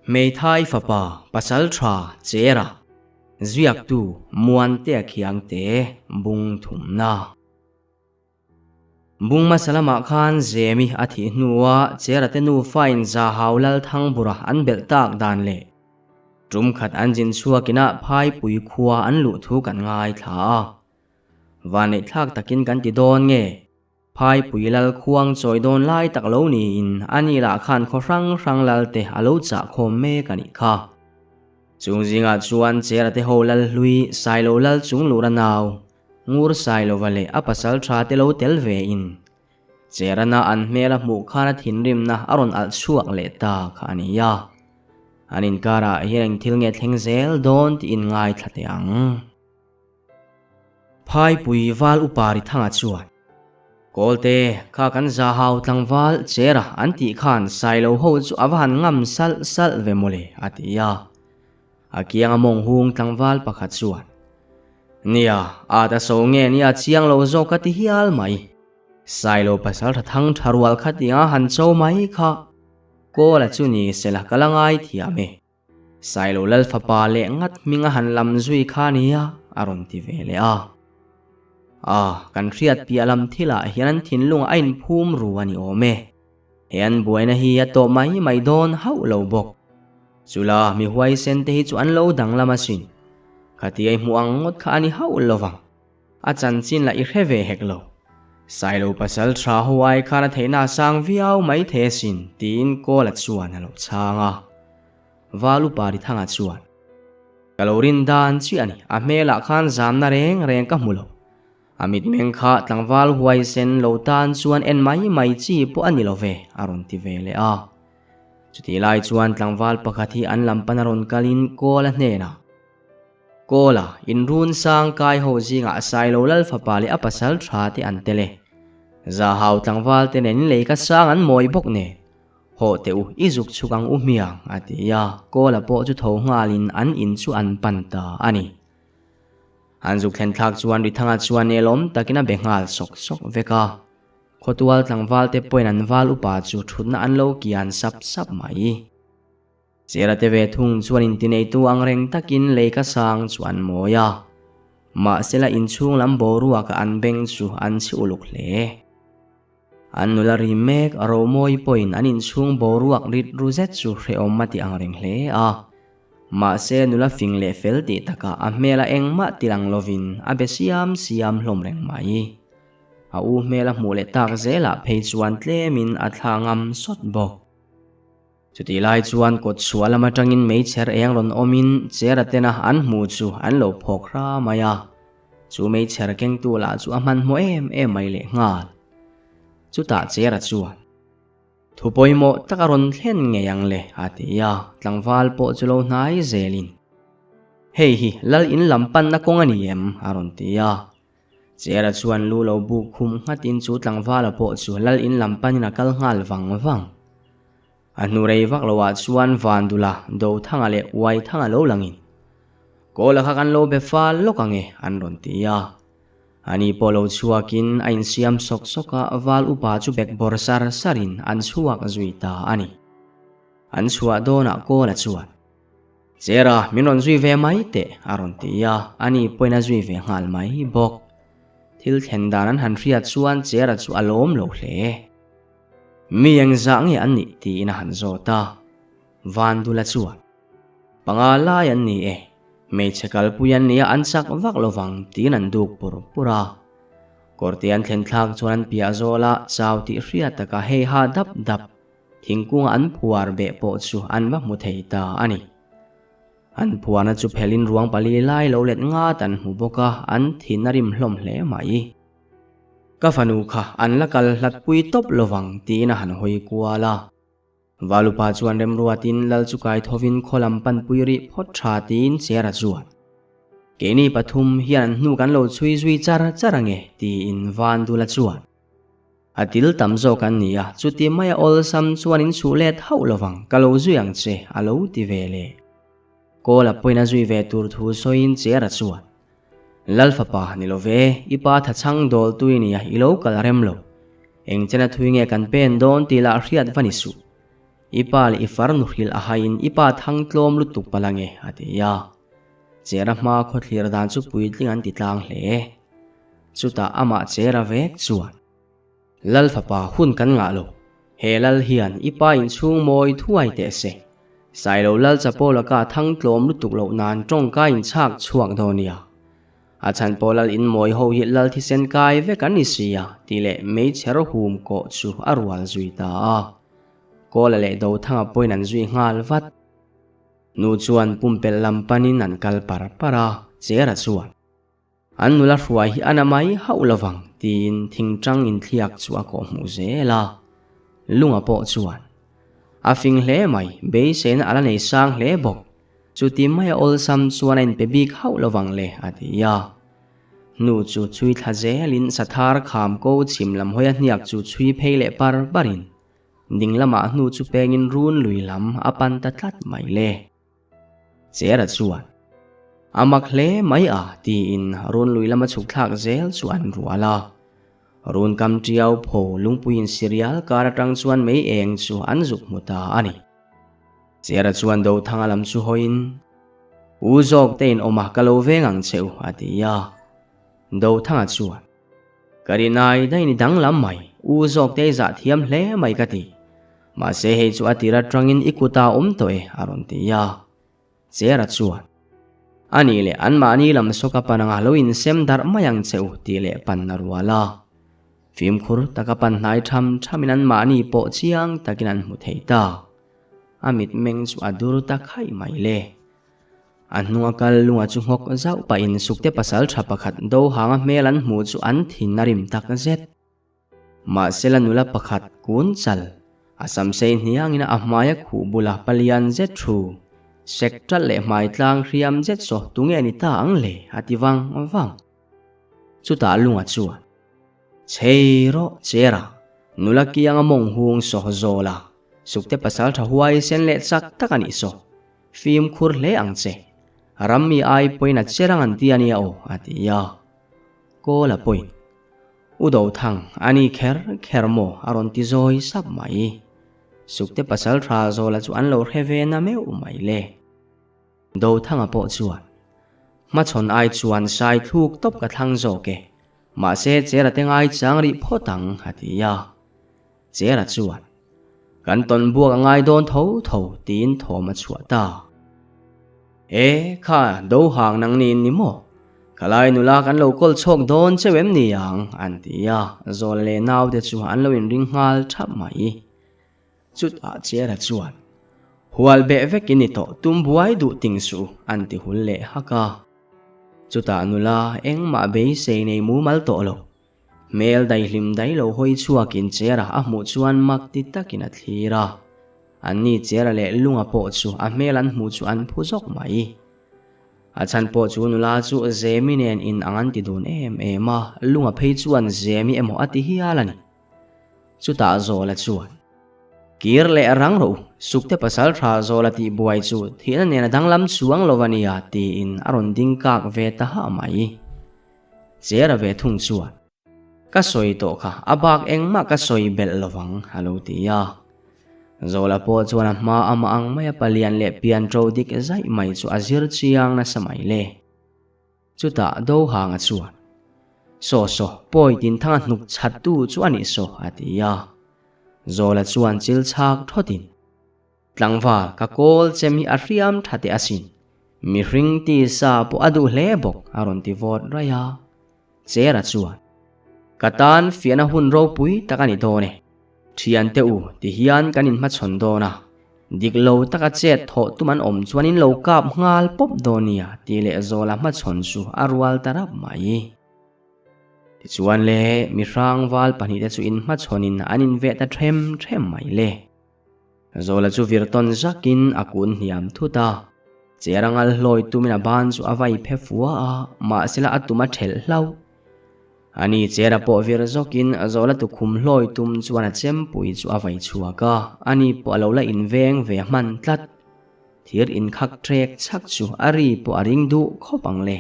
Hmeithai fapa Pasaltha Chera ziaktu Muantea Khiangte bung thumna. Bung hmasa lamah khan Zemi a thih hnua Chera te nufa in Zahau Lalthangbura an belh tak dan leh tum khat an zin chhuak inah Phaipui khua an luh thu kan ngaithla a. Vanneihthlak takin kan ti dawn nge? Phaipui lal khuang chawi dawn lai tak lo niin a ni lah khan khaw hrang hrang lal te a lo chah khawm mek a nih kha. Chung zingah chuan Chera te ho lal hlui Sailo lal chung lura nau Ngur Sailova leh a pasal tha te lo tel ve in Cherana an hmel a hmuh khan a thinrimna a rawn alh chhuak leh ta kha a ni a. An inkarah hian eng thil nge thleng zel dawn tiin ngaithla teh ang. Phaipui val upa ri thanga chuan, Kawlte, kha kan za hau tlangval chera an tih khan Sailo ho chu a va han ngam salh salh ve mawle, a ti a. A kianga mawng hung tlangval pakhat chuan, Nia, at a so nge nia chiang lo zawk ka ti hial mai. Sailo pasal tha thang tha rual kha tia han cho mai kha. Kawla chu ni sela ka la ngai thiam e. Sailo Lal fapa leh ngat hminga han lam zui kha nia a rawn ti ve leh a. A, kan hriat piah lam thilah hian an thinlung a inphum ru a ni awm e. He an buaina hi a tawh mai mai dawn hauh lo bawk. Chula mi huaisen te hi chu an lo danglam asin. Khati ei hmuh ang ngawt kha a ni hauh lo vang. A chanchin lah i hre ve hek lo. Sailo pasal tha ho ai khan a theihna a sang viau mai thei asin tiin Kawla chuan a lo chhang a. Val upa Rithanga chuan, Ka lo rin dan chiah a ni, a hmelah khan zamna reng reng ka hmu lo. A mitmeng kha tlangval huaisen lo tan chuan en mai mai chi pawh a ni lo ve, a rawn ti ve leh a. Chutih lai chuan tlangval pakhat hi an lam pan a rawn kalin Kawla hnenah, Kawla, in run sang kai ho zingah Sailo Lal fapa leh a pasal tha te an tel e. Zahau tlangval te nen in lei ka sang an mawi bawk nen. Hawh teh u, i zuk chhuk ang u hmiang, a ti a, Kawla pawh chu tho nghalin an in chu an pan ta a ni. An zuk thlen thlak chuan Rithanga chuan nelawm takin a be nghal sawk sawk vek a. Khawtual tlangval te pawhin an val upa chu thutna an lo kian sap sap mai. Chera te ve thung chuan intineitu ang reng takin lei ka sang chu an mawi a, mahsela inchhung lam boruaka an beng chu an chhi uluk hle. An nula ri mek Romawi pawhin an inchhung boruak rit ru zet chu hrehawm a ti ang reng hle a, mahse nula fing leh fel tih takah a hmela engmah ti lang lovin a be siam siam hlawm reng mai. A u hmel a hmuh leh tak zelah phei chuan tlemin a thla ngam sawt bawk. Chutih lai chuan kawt chhuah lam atangin meichher eng rawn awmin Chera tena an hmuh chu an lo phawk hra mai a. Chu meichher kengtu lah chu a hmanhmawh em em mai leh nghal. Chutah Chera chuan, Thu pawimawh tak a rawn thlen ngei ang le, a ti a, tlangval pawh chu lo hnai zelin, Hei hi lal in lam panna kawng a ni em? a rawn ti a. Chera chuan lu lo buk khum nghatin chu tlangvala pawh chu lal in lam panin a kal nghal vang vang. A hnu rei vak loah chuan Vandula, Dothanga leh Uaithanga lo langin, Kawla kha kan lo be fal lawk ang e, an rawn ti a. Ani pawh lo chhuakin a insiam sawk sawk a, val upa chu bek bawr sar sarin an chhuak zui ta a ni. An chhuah dawnah Kawla chuan, Chera, min rawn zui ve mai teh, a rawn ti a, ani pawhin a zui ve nghal mai bawk. Thil thlen dan an han hriat chuan Chera chu a lawm lo hle. Mi engzah nge an nih tiin a han zawt a, Vandula chuan, Panga lai an ni e, hmeichhe kalpui an nia an chak vak lovang tiin an duk pur pur a. Kawrte an thlen thlak chuan an piah zawl a, chau tih hriat taka hei ha dap dap Thingkunga an phuar beh pawh chu an va hmu thei ta a ni. An phuarna chu phelin ruang pali lai lo let ngat an hmu bawk a, an thin a rim hlawm hle mai. Ka fanu kha an la kal hlat pui tawp lovang tiin a han hawi kual a. Valupa chuan remruatin lal chu kai thovin khaw lam panpui rih phawt tha tiin Chera chuan, Keini pathum hian an hnu kan lo chhui zui char char ange tiin Vandula chuan, A til tam zawk an ni a, chuti maia awlsam chuan in chhuh let hauh lovang, ka lo zui ang che, a lo ti ve le. Kawl a pawhin a zui ve tur thu sawiin Chera chuan, Lal fapa ni lo ve, i pa thachhang dawl tui nia i lo kal rem lo. Eng chena thui nge kan pen dawn tih lah hriat va ni suh. I pa leh i farnu hrilh a haiin i pa thang tlawm lutuk palh ange, a ti a. Chera hma khawthlir dan chu puitling an ti tlang hle. Chutah amah Chera vek chuan. Lal fapa hun kan ngah lo. He lal hian i pa inchhung mawi thuai teh se. Sailo lal chapo laka thang tlawm lutuk loh nan tawngka inchhak chhuak dawn nia. A chhan pawh lal in mawi ho hi lal thisen kai vek an ni si a tih leh meichher hum kawh chu a rual zui ta a. Kawla leh Dothanga pawhin an zui nghal vat. Nu chuan pumpelh lam panin an kal par par a, Chera chuan. An nula hruai hi a na mai hauh lovang tiin thingtang inthliak chu a kawh hmuh zel a. Lunga pawh chuan, A fing hle mai, beiseina a la nei sang hle bawk. Chuti maia awlsam chuan a inpe bik hauh lovang le, a ti a. Hnu chu chhui thla zelin sathar kham ko chhim lam hawia hniak chu chhui phei leh par parin ding lamah hnu chu pengin run lui lam a pan ta tlat mai le. Chera chuan, A mak hle mai a, tiin run lui lama chhuk thlak zel chu an rual a. Run kam tiau pho lungpuiin sirial kar atang chuan mei eng chu an zuk hmu ta a ni. Chera chuan Dothanga lam chu hawiin, U zawk te in awm a, ka lo veng ang che u, a ti a. Dothanga chuan, Ka rinai daih ni danglam mai, u zawk te i zah thiam hle mai ka ti. Mahse hei chu a tir atangin i kut a awm tawh e, a rawn ti a. Chera chuan, A nih leh anmahni lam saw ka pan anga lo insem darh mai ang che u tih leh pan a rual a. Fimkhur taka pan hnai tham thamin anmahni pawh chiang takin an hmu thei ta. A mitmeng chu a dur ta khaih mai le. A hnunga kal lunga chu nghawk zauh pahin sukte pasal tha pakhat do hanga hmel an hmuh chu an thin a rim tak zet. Mahsela nula pakhat kun chal, a samsei hniangin a hmaia khuh bula palian zet thu, sek ṭalh leh hmai tlang hriam zet saw tunge ni ta ang le a ti vang vang. Chutah lunga chuan, Chhei rawh Chera, nula kianga mawng hung saw zawl a, sukte pasal tha huai sen leh chak tak a nih saw. Fimkhur hle ang che. Rammi ai pawhin a che rang an ti a nia aw, a ti a. Kawl a pawhin, U Dothang, a ni kher kher maw? a rawn ti zawi sap mai. Sukte pasal tha Zawla chu an lo hre ve na meuh mai le. Dothanga pawh chuan, Hmachhawn ai chuan sai thluk tawp ka thlang zawk e. Mahse, Chera te ngai chang rih phawt ang, a ti a. Chera chuan, Kan tawn buak a ngai dawn tho tho, tiin thawm a chhuah ta. E, kha, do hang nang niin ni maw? Khalai nula kan lo kawl chhawk dawn cheu em ni ang? an ti a, Zawla leh naute chu an lo inring nghal thap mai. Chutah Chera chuan, Hual beh vek in ni tawh, tum buai duh ting suh u, an ti hul leh hak a. Chutah nula engmah beisei nei mumal tawh lo. Hmel daihlim daih lo hawi chhuakin Chera a hmuh chuan mak ti takin a thlir a. Anni Chera leh Lunga pawh chu a hmel an hmuh chu an phu zawk mai. A chhan pawh chu nula chu Zemi nen in ang an ti dun em em a, Lunga phei chuan Zemi emaw a ti hial a ni. Chutah Zawla chuan, Kir leh rang rawh u, Sukte pasal tha Zawla tih buai chu thihna nen a danglam chuang lo a nia tiin a rawn ding kak ve ta hah mai. Chera ve thung chuan, Ka sawi tawh kha, a bak engmah ka sawi belh lovang, a lo ti a. Zola pawh chuan a hma amah ang maia palian leh pian ṭo dik zaih mai chu a zir chiang nasa mai le. Chutah Dohanga chuan, Saw saw, pawi tinthanga hnuk chhattu chu a nih saw, a ti a. Zola chuan chil chhak thawtin, Tlangval, ka kawl chem hi a hriam tha teh asin. Mihring tisa pawh a duh hle bawk, a rawn ti vawt raih a. Chera chuan, Ka tan fiahna hun ropui tak a ni dawn e. Thiante u, ti hian kan inhmachhawn dawn a. Dik lo taka chet thawh tum an awm chuan in lo kap nghal pawp dawn nia, tih leh Zawla hmachhawn chu a rual ta rap mai. Tichuan le, mihrangval pahnihte chu inhmachhawnin an inveh ta them them mai le. Zawla chu vir tawn zakin a kun hniam thut a. Chair a ngal hlawi tumin a ban chu a vai phe fua a, mahsela a tum a thelh hlauh. Ani chair a pawh vir zawkin Zawla tukhum hlawi tum chuan a chempui chu a vai chhuak a, ani pawh a lo la inveng ve hman tlat. Thir inkhak trek chhak chu a ri pawh a ring duh khawp ang le.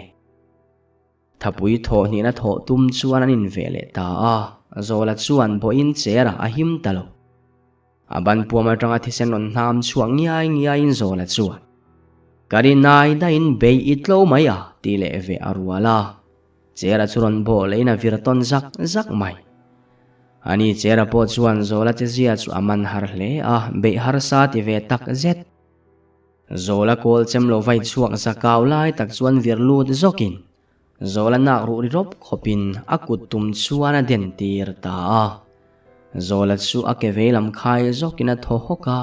Thapui thawh hnihna thawh tum chuan an inveh leh ta a, Zawla chuan bawhin chair a him ta lo. A ban puam atanga thisen rawn hnam chhuak ngiai ngiaiin Zawla chuan, Ka ri nai daihin bei i tlo mai a, ti leh ve a rual a. Chera chu rawn bawh lehin a vir tawn zak zak mai. Ani Chera pawh chuan Zawla che zia chu a man har hle a, beih harsa ti ve tak zet. Zawla kawl chem lo vai chhuak zakau lai tak chuan vir lut zawkin Zawla nak ruh ri rawp khawpin a kut tum chuan a den tir ta a. Zawla chu a ke vei lam khai zawkin a thaw hawk a.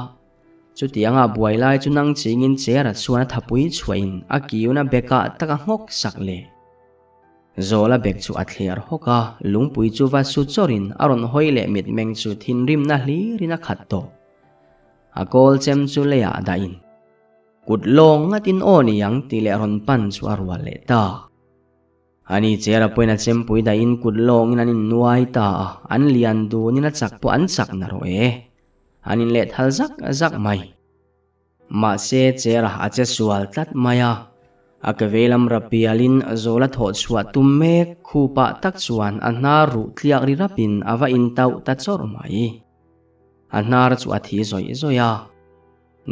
Chutianga buai lai chu nang chingin Chera chuan a thapui chhuahin a kiuna bekah tak a nghawk sak leh. Zawla bek chu a thliar hawk a, lungpui chu va su chawrin a rawn hawi leh mitmeng chu thinrimna hlirin a khat tawh. A kawl chem chu leiah dahin. Kut lawng ngatin aw ni ang tih leh rawn pan chu a rual leh ta. Ani Chera pawhin a chempui dahin kut lawngin an innuai ta a, an lian dunin a chak pawh an chak na rawh e. An inlehthal zak zak mai. Mahse Chera a che sual tlat mai a, a ke veilam ra pialin Zawla thawh chhuah tum mek khupah tak chuan a hnar ruh tliak ri rapin a va intauh ta chawrh mai. A hnar chu a thi zawih zawih a.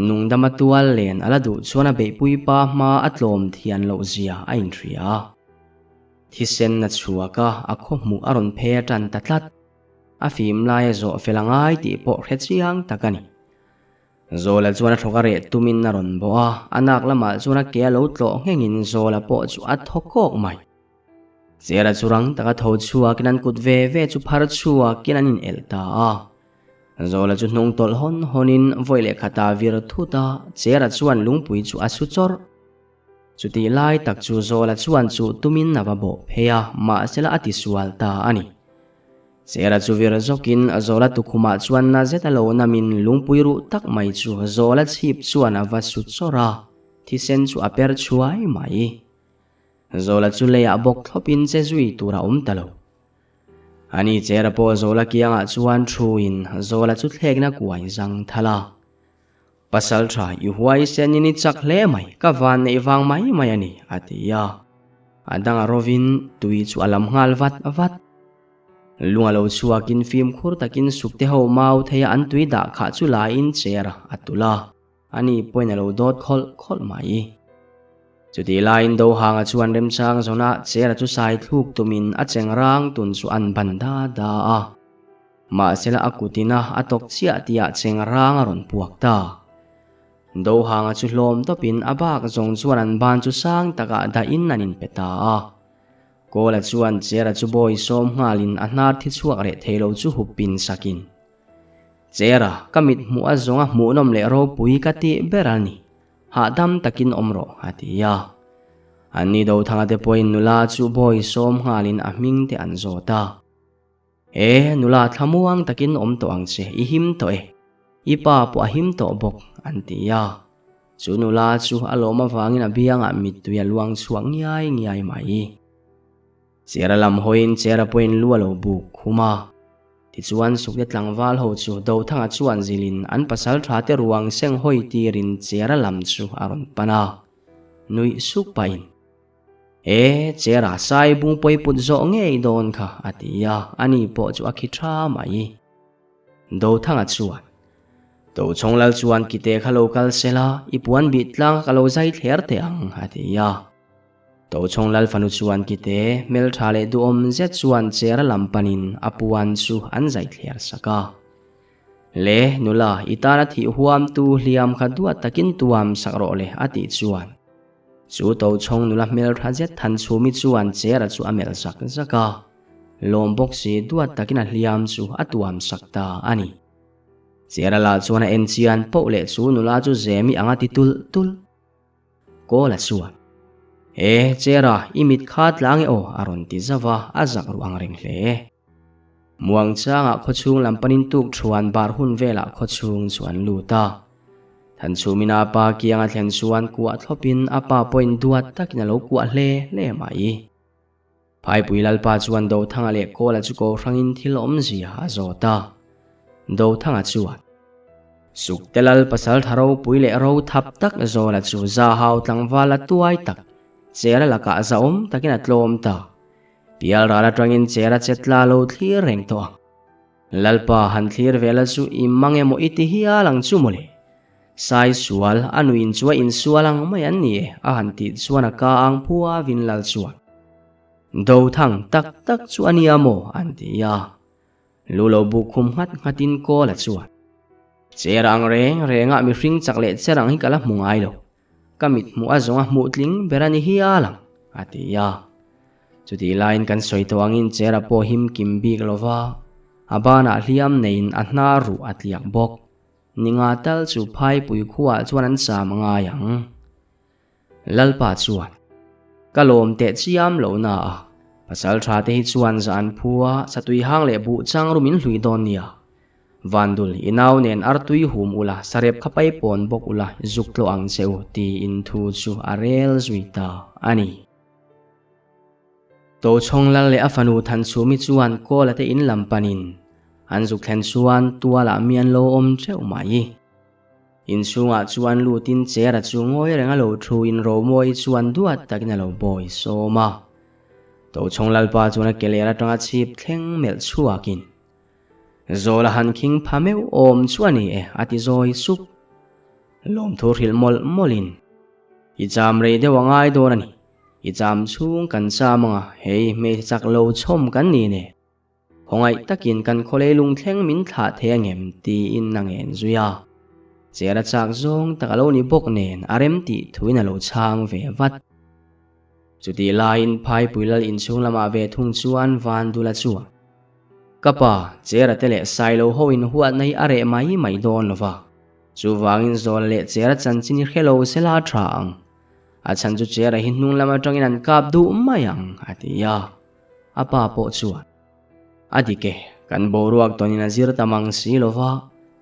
Nungdama tual len a la duh chuan a beihpui pa hma a tlawm thian loh zia a inhria. Thisen a chhuak a, a khaw hmuh a rawn phe tan ta tlat. A fim lai a zawh fel a ngai tih pawh hre chiang tak a ni. Zawla chuan a thawk a reh tumin a rawn bawh a, a nak lamah chuan a ke a lo tlawh nghengin Zawla pawh chu a thaw kawk mai. Chera chu rang taka tho chhuakin an kut ve ve chu phar chhuakin an inelh ta a. Zawla chu hnung tawlh hawn hawnin vawi leh khata vir thut a, Chera chuan lungpui chu a su chawrh. Chutih lai tak chu Zawla chuan chuh tumin a va bawh phei a, mahsela a tisual ta a ni. Chera chu vir zawkin Zawla tukhumah chuan na zet a lo namin lungpui ruh tak mai chu Zawla chhip chuan a va su chawrh a, thisen chu a per chhuai mai. Zawla chu leiah bawk thlawpin che zui tur a awm ta lo. Ani Chera pawh Zawla kiangah chuan thuin Zawla chu thlekna kuai zang thal a. Pasal tha i huaisenin i chak hle mai, ka van neih vang mai mai a ni, a ti a. A danga rovin tui chu a lam nghal vat vat. Lung a lo chhuakin fimkhur takin sukte ho mau theia an tui dah khah chu laiin Chera a tulh a. Ani pawhin a lo dawt khawlh khawlh mai. Chutih laiin Dohanga chuan remchang zawnah Chera chu sai thluk tumin a cheng rang tun chu an ban da da a. Mahsela a kutin a a tawk chiah tihah cheng rang a rawn puak ta. Dohanga chu hlawm tawpin a bak zawng chuan an ban chu sang takah dahin an inpe ta a. Kawla chuan Chera chu bawi sawm nghalin a hnar thi chhuak reh thei lo chu hup pin sakin. Chera, ka mit hmuh a zawnga hmuhnawm leh ropui ka tih ber a ni. Hahdam takin awm rawh, a ti a. Anni Dothanga te pawhin nula chu bawi sawm nghalin a hming te an zawt a. E, nula thlamuang takin awm tawh ang che, i him tawh e. I pa pawh a him tawh bawk, an ti a. Chu nula chu a lawm avangin a biangah mittui a luang chhuak ngiai ngiai mai. Chera lam hawiin Chera pawhin lu a lo buk khum a. Tichuan Sukte tlangval ho chu Dothanga chuan zilhin an pasal tha te ruang seng hawi tirin Chera lam chu a rawn pan a. Nuih suk pahin, E, Chera sai bung pawi put zawh ngei dawn kha, a ti a, ani pawh chu a khi tha mai. Dothanga chuan, Tochhawng lal chuan kite kha lo kal sela, i puan bih tlang ka lo zai thler teh ang, a ti a. Tochhawng lal fanu chuan kite hmeltha leh duhawm zet chuan chera lam panin a puan chu an zai thler sak a. Le, nula, i tana thih huamtu hliam kha duat takin tuam sak rawh le, a tih chuan. Chu Tochhawng nula hmeltha zet Thanchhumi chuan chera chu a melh zak zak a. Lawm bawk si duat takin a hliam chu a tuam sak ta a ni. Chera lah chuan a en chian poh leh chu nula chu zemi anga ti tulh tulh. Kawla chuan, E, Chera, i mit kha tlang e aw, a rawn ti zauh a, a zak ruh ang reng hle. Muangchangah khawchhung lam panin tuk thuan bar hun velah khawchhung chu an lut a. Thanchhumin a pa kiang a thlen chuan kuah thlawpin a pa pawhin duat takin a lo kuah hle hle mai. Phaipui Lalpa chuan Dothanga leh Kawla chu ko hrangin thil awmzia a zawt a. Dothanga chuan, Sukte Lal pasal tha ropui leh ro thap tak Zawla chu Zahau tlangval a tuai tak, Chera lakah zahawm takin a tlawm ta. Pialral atangin Chera che tla lo thlir reng tawh ang. Lalpa han thlir ve la chu i mang emaw i ti hial ang chu mawle. Sai sual a nuin chu a insual ang mai an ni e a han tih chuan a ka ang phua vin lal chuan Do thang tak tak chu a nia maw an ti a. Lu lo buk khum nghat nghatin kawl a chuan Cher ang reng rengah mihring chak leh cher ang hi ka la hmu ngai lo. Ka mit hmuh a zawng a hmuh tling ber a ni hial ang, a ti a. Chutih laiin kan sawi tawh angin Chera pawh him kim bik lo va, a banah hliam neiin a hnar ruh a tliak bawk. Ni nga tal chu phaipui khuaah chuan an cham a ngai ang. Lalpa chuan, Ka lawm teh chiam lo na a, pasal tha te hi chuan zah an phu a, satui hang leh buh chang rum in hlui dawn nia. Vandul, i nau nen artui hum ula, sarep kha pai pawn bawk ula, zuk tlawh ang che u, tiin thu chu a rel zui ta a ni. Tochhawng lal leh a fanu Thanchhumi chuan Kawla te in lam panin an zuk thlen chuan tualah mi an lo awm teuh mai. Inchhungah chuan lutin Chera chu ngawi reng a lo thuin Romawi chuan duat takin a lo bawi sawm a. Tochhawng lalpa chuan a keler atanga chhip thleng melh chhuakin Zawla han khing pha meuh awm chu a ni e, a ti zawi sup. Lawmthu hrilh mawlh mawlhin, I cham rei deuh a ngai dawn a ni. I cham chhung kan cham anga hei hmeichhe chak lo chhawm kan ni nen. Khawngaih takin kan khawlei lungthleng min thlah thei angem tiin a ngen zui a. Chera chak zawng tak a lo ni bawk nen a rem tih thuin a lo chhang ve vat. Chutih laiin Phaipui lal inchhung lamah ve thung chuan Vandula chuan, Ka pa, Chera te leh Sailo ho in huatna hi a reh mai mai dawn lo va. Chuvangin Zawla leh Chera chanchin hi hre lo se la tha ang. A chhan chu Chera hi hnung lam atangin an kap duh mai ang, a ti a. A pa pawh chuan, A dik e, kan boruak tawnin a zir ta mang si lo va,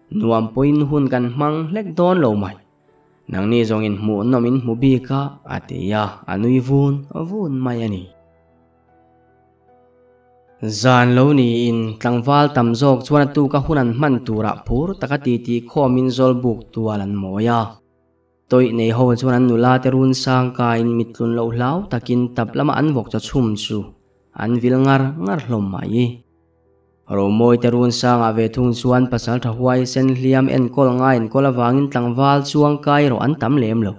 nuam pawhin hun kan hmang hlek dawn lo mai. Nangni zawngin hmuhnawm in hmu bik a, a ti a, a nui vun vun mai a ni. Zan lo niin tlangval tam zawk chuan a tuka hun an hman turah phur taka titi khawmin zawlbuk tual an mawi a. Tawih nei ho chuan an nula te run sang kaiin mittlun loh hlau takin tap lama an vawk chaw chhum chu an vil ngar ngar hlawm mai. Romawi te run sangah ve thung chuan pasal tha huai sen hliam enkawl ngai enkawl avangin tlangval chuang kai erawh an tam lem lo.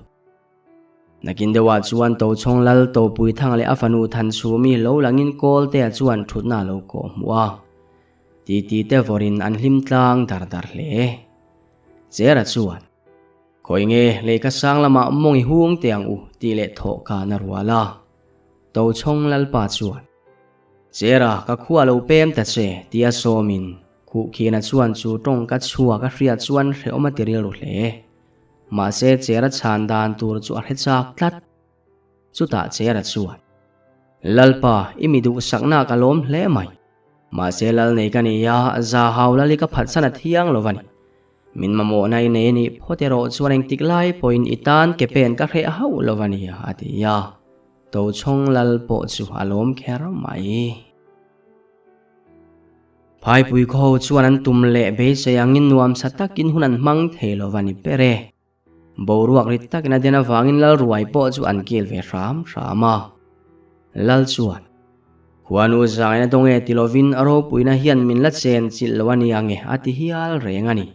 Nakin deuhah chuan Tochhawng lal Topui Thanga leh a fanu Thanchhumi lo langin Kawltea chuan thutna a lo kawh hmuh a. Titi te vawrin an hlim tlang dar dar hle. Chera chuan, Khawi nge lehkha sang lamah mawng i hung teh ang u tih leh thawh kan a rual a. Tochhawng lalpa chuan, Chera ka khua lo pem ta che tia sawmin Khuhkhina chuan chu tawngka chhuak a hriat chuan hrehawm a ti rilru hle. Mahse Chera chhan dan tur chu a hre chak tlat. Chutah Chera chuan, Lalpa, i mi duhsakna ka lawm hle mai. Mahse lal nei ka ni a, za hau lal hi ka phatsan a thiang lo va ni. Min mamawhna i nei a nih phawt erawh chuan engtik lai pawhin i tan ke pen ka hreh hauh lo va ni, a ti a. Tochhawng lal pawh chu a lawm kher mai. Phaipui khaw ho chuan an tum leh beisei angin nuamsa takin hun an hmang thei lo va ni ber e. Boruak rit takin a den avangin Lalruai pawh chu an kil ve hram hram a. Lal chuan, Khuanu zaina dawng e ti lovin a ropuina hian min la chen chilh lo a nia nge a ti hial reng a ni.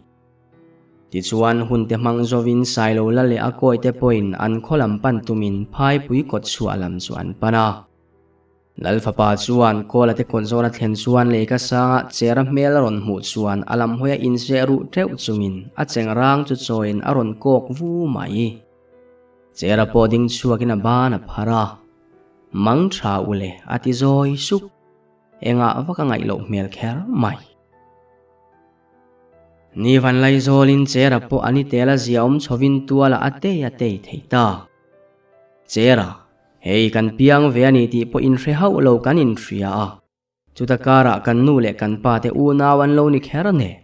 Tichuan hun te hmang zawin Sailo la leh a kawi te pawhin an khaw lam pan tumin Phaipui kawt chhuah lam chu an pan a. Lal fapa chuan Kawla te kawt zawn a thlen chuan lehkha sanga Chera hmel a rawn hmuh chuan a lam hawi a inzeh ruh teuh chungin a cheng rang chu chawiin a rawn kawk vu mai. Chera pawh ding chhuakin a ban a phar a, Mang tha u le a ti zawi sup. Engah vak a ngaih loh hmel kher mai. Ni van lai zawlin Chera pawh a ni tel a zia awm chhovin tualah a tei a tei thei ta. Chera, hei kan piang ve a ni tih pawh inhre hauh lo kan inhria a. Chuta karah kan nu leh kan pa te unau an lo ni kher nen.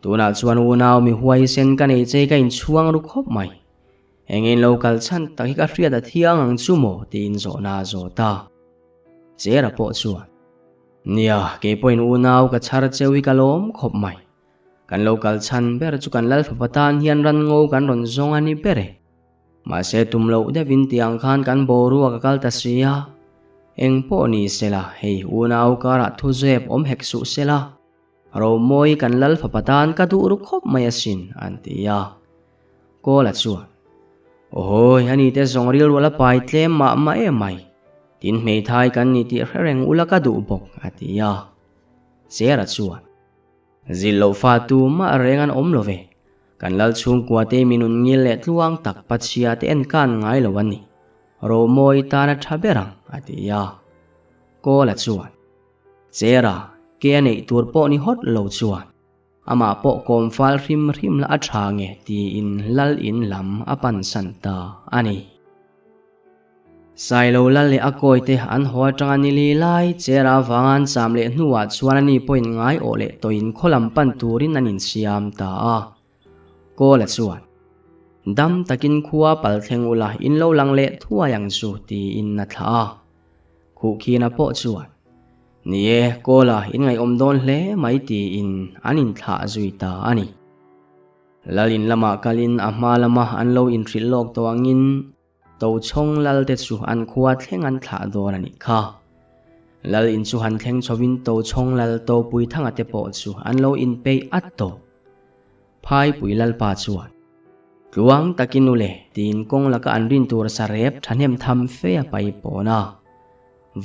Tunah chuan unau mi huaisen ka nei che ka inchhuang ru khawp mai. Engin lo kal chhan tak hi ka hriat a thiang ang chu maw tiin zawhna a zawt a. Chera pawh chuan, Nia, kei pawhin unau ka chhar cheu hi ka lawm khawp mai. Kan lo kal chhan ber chu kan Lalfapa tan hian ranngo kan rawn zawng a ni ber e. Mahse tum loh deuhin tiang khan kan boruak a kal ta si a, eng pawh ni sela hei unau karah thu zep awm hek suh sela. Romawi kan lal fapa tan ka duh ru khawp mai asin, an ti a. Kawla chuan, Awhawi, ani te zawng rilrual a pai tlem mah mah em mai. Tin hmeithai kan ni tih hre reng ula ka duh bawk, a ti a. Chera chuan, Zilh loh fa tu mah reng an awm lo ve. Kan lal chhungkua te mi nun ngil leh tluang tak pachhia te en kan ngai lo a ni. Romawi tan a tha ber ang, a ti a. Kawla chuan, Chera, ke a neih tur pawh ni hawt lo chuan amah pawh kawm fal hrim hrim la a tha nge tiin lal in lam a pansan ta a ni. Sailo lal leh a kawi te an haw atanga ni li lai Chera avanga an cham leh hnuah chuan ani pawhin ngai awh leh tawhin khaw lam pan turin an insiam ta a. Kawla chuan, Dam takin khua pal thleng ula in lo lang leh thuai ang chu tiin a thlah a. Khuhkhina pawh chuan, Ni e, Kawla in ngaihawm dawn hle mai tiin an inthlah zui ta a ni. Lal in lamah kalin a hma lama an lo inhrilh lawk tawh angin Tochhawng lal te chu an khua thleng an thlah dawn a nih kha. Lal in chu han thleng chhovin Tochhawng lal Topuithanga te pawh chu an lo inpeih at tawh. Phaipui Lalpa chuan, Tluang takin u le, tiin kawng laka an rin tur sarep thahnem tham fe a pai pawn a.